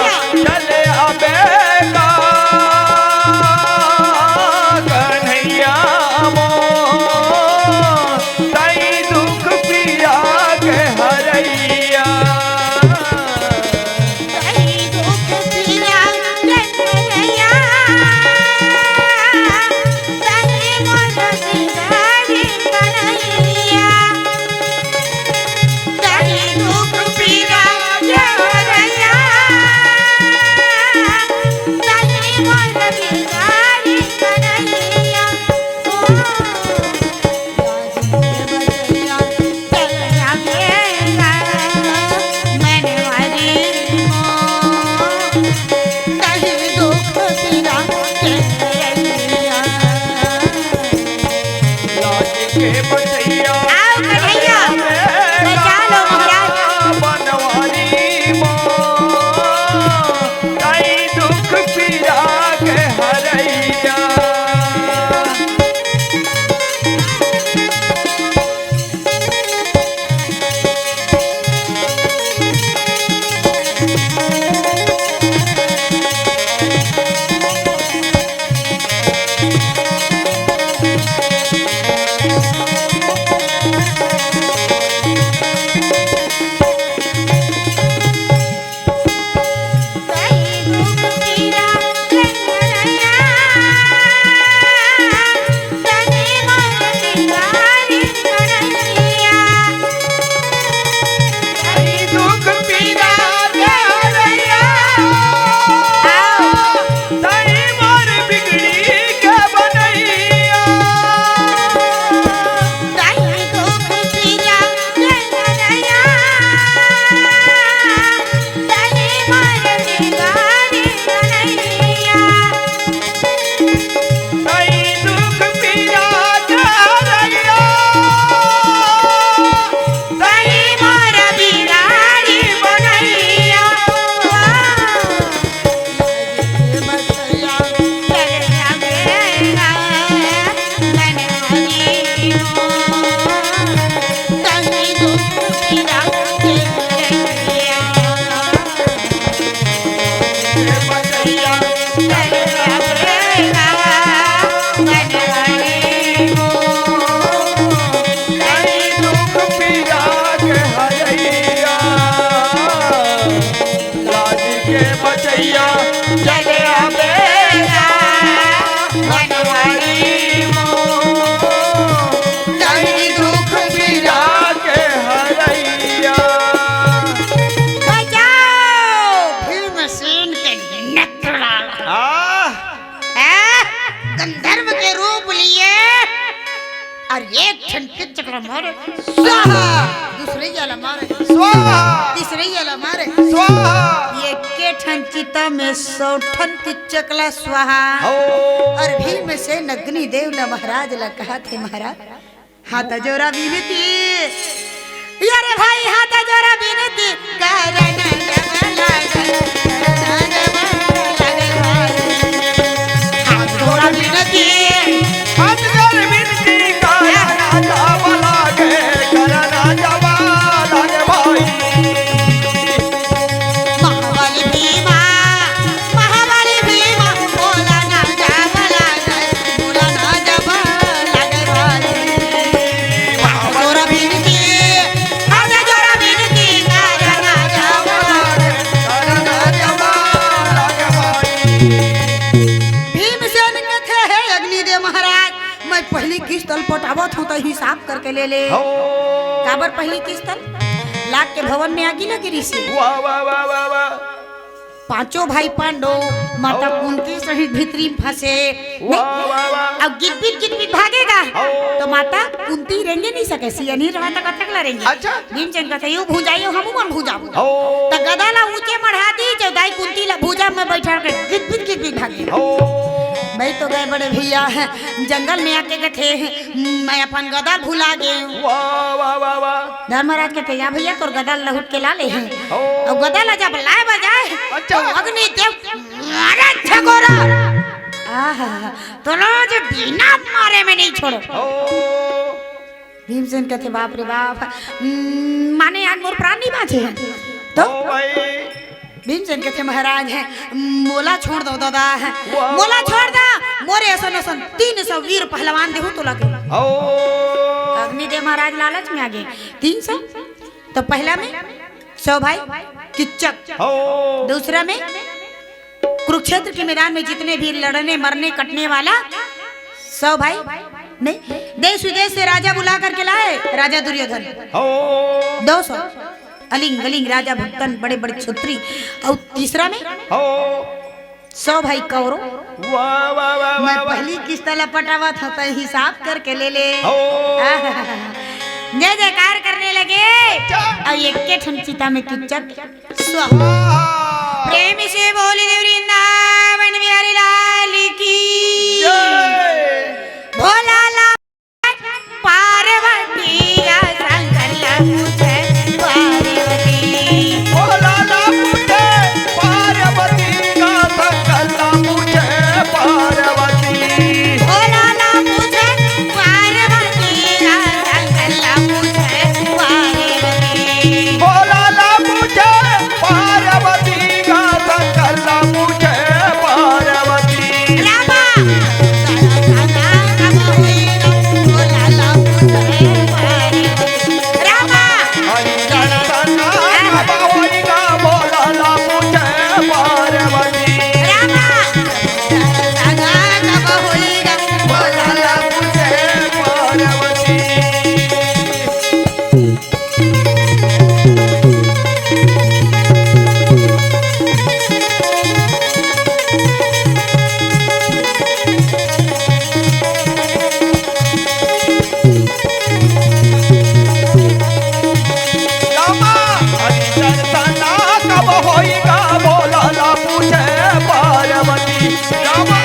स्वाहा। दूसरइया ला मारे। स्वाहा। तीसरइया ला मारे। स्वाहा। एके ठन चिता में सौ ठन किच्चक ला स्वाहा। हो। अउ भीमसेन अग्निदेव ला महाराज ला कहत हे, महाराज, हाथ जोरा बिनती, अरे भाई, हाथ जोरा बिनती, करन जब लागे, करन जब लागे भाई। हाथ जोरा बिनती, हाथ जोरा बिनती, करन जब लागे, करन जब लागे भाई। महाबली भीमा, महाबली भीमा, बोला ना जब लागे, बोला ना जब लागे भाई। हाथ जोरा बिनती, हाथ जोरा बिनती, करन जब लागे, करन जब लागे भाई। भीमसेन कथे, हे अग्निदेव महाराज, मैं पहली किस्त ल पटावत हूँ, त हिसाब करके ले ले। हो। काबर पहली किस्त ल? लाग के भवन में आगी लगे रिहिसे। वाह, वाह, वाह, वाह, वाह। पांचों भाई पांडव माता हो। कुंती सहित भीतरी में फंसे। वाह, वाह, वाह। अब गिदबिद, गिदबिद भागेगा, हो। त माता कुंती रेंगे नइ सके, सियानी रहा त कतक ला रेंगे। अच्छा। भीमसेन कथे, "यो भूंजा, यो हमू मन भूंजा।" हो। त गदा ला ऊंचे मढ़ा दी, जो दाई कुंती ला भूजा में बैठा के गिदबिद, गिदबिद भागे। हो। मैं तो गए बड़े भैया, जंगल में आके कथे, मैं अपन गदा भुला गेंव। वाह, वाह, वाह, वाह। धर्मराज कथे, "या भैया, तोर गदा लहुट के ला ले हे।" हो। अउ गदा ला जब लाए बर जाए, अच्छा। त अग्निदेव, अरे झगोरा, आहा, तोला जो डीना मारे में नइ छोड़ों। हो। भीमसेन कथे, "बाप रे बाप, हम्म, माने आज मोर प्राण नइ बांचे हे।" त हो भाई। भीमसेन कथे, "महाराज हे, मोला छोड़ दव दादा, हे, वाह, मोला वाह। छोड़ दव, मोरे असन असन तीन सौ वीर पहलवान देहूं तोला के।" हो। अग्निदेव महाराज लालच में आगे, तीन सौ, त पहला में सौ भाई किच्चक, हो। दूसरा में कुरुक्षेत्र के मैदान में जितने भी लड़ने, मरने, कटने वाला सौ भाई, नहीं, देश विदेश से राजा बुला करके लाए, राजा दुर्योधन। हो। दो सौ अलिंग, गलिंग, राजा भक्तन, बड़े बड़े क्षत्रिय। अउ तीसरा में हो। सौ भाई कौरव। वाह, वाह, वाह, मैं वाह, वाह। पहली किस्त ला पटावत हूँ, त हिसाब करके ले ले। हो। आहा। जय जयकार करने लगे। अच्छा। अउ एके ठन चिता में किच्चक स्वाहा। स्वाहा। प्रेम से बोल दे वृंदावन बिहारी लाल की। जय। भोला ला पार्वती ला शंकर ला पूछे पार्वती। भोला ला पूछे पार्वती का शंकर ला पूछे पार्वती। भोला ला पूछे पार्वती का शंकर ला पूछे पार्वती। भोला ला पूछे पार्वती का शंकर ला पूछे पार्वती। रामा, रामा, रामा, रामा, होई गा, भोला ला पूछे पार्वती। रामा, हरिचंदन बाबा होई गा, भोला ला पूछे पार्वती। रामा, रामा, रामा, होई गा, भोला ला पूछे पार्वती। रामा, हरिचंदन कब होई गा, भोला ला पूछे पार्वती। रामा,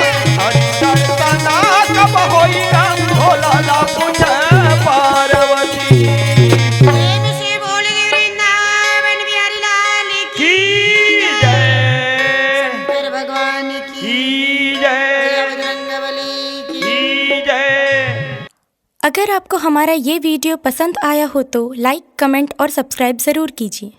हरिचंदन कब होई गा, भोला ला पूछे पार्वती। प्रेम से बोल दे वृंदावन बिहारी लाल की की जय। जय। शंकर भगवान की की जय। जय। बजरंग बली की की जय। अगर आपको हमारा ये वीडियो पसंद आया हो तो लाइक, कमेंट और सब्सक्राइब ज़रूर कीजिए।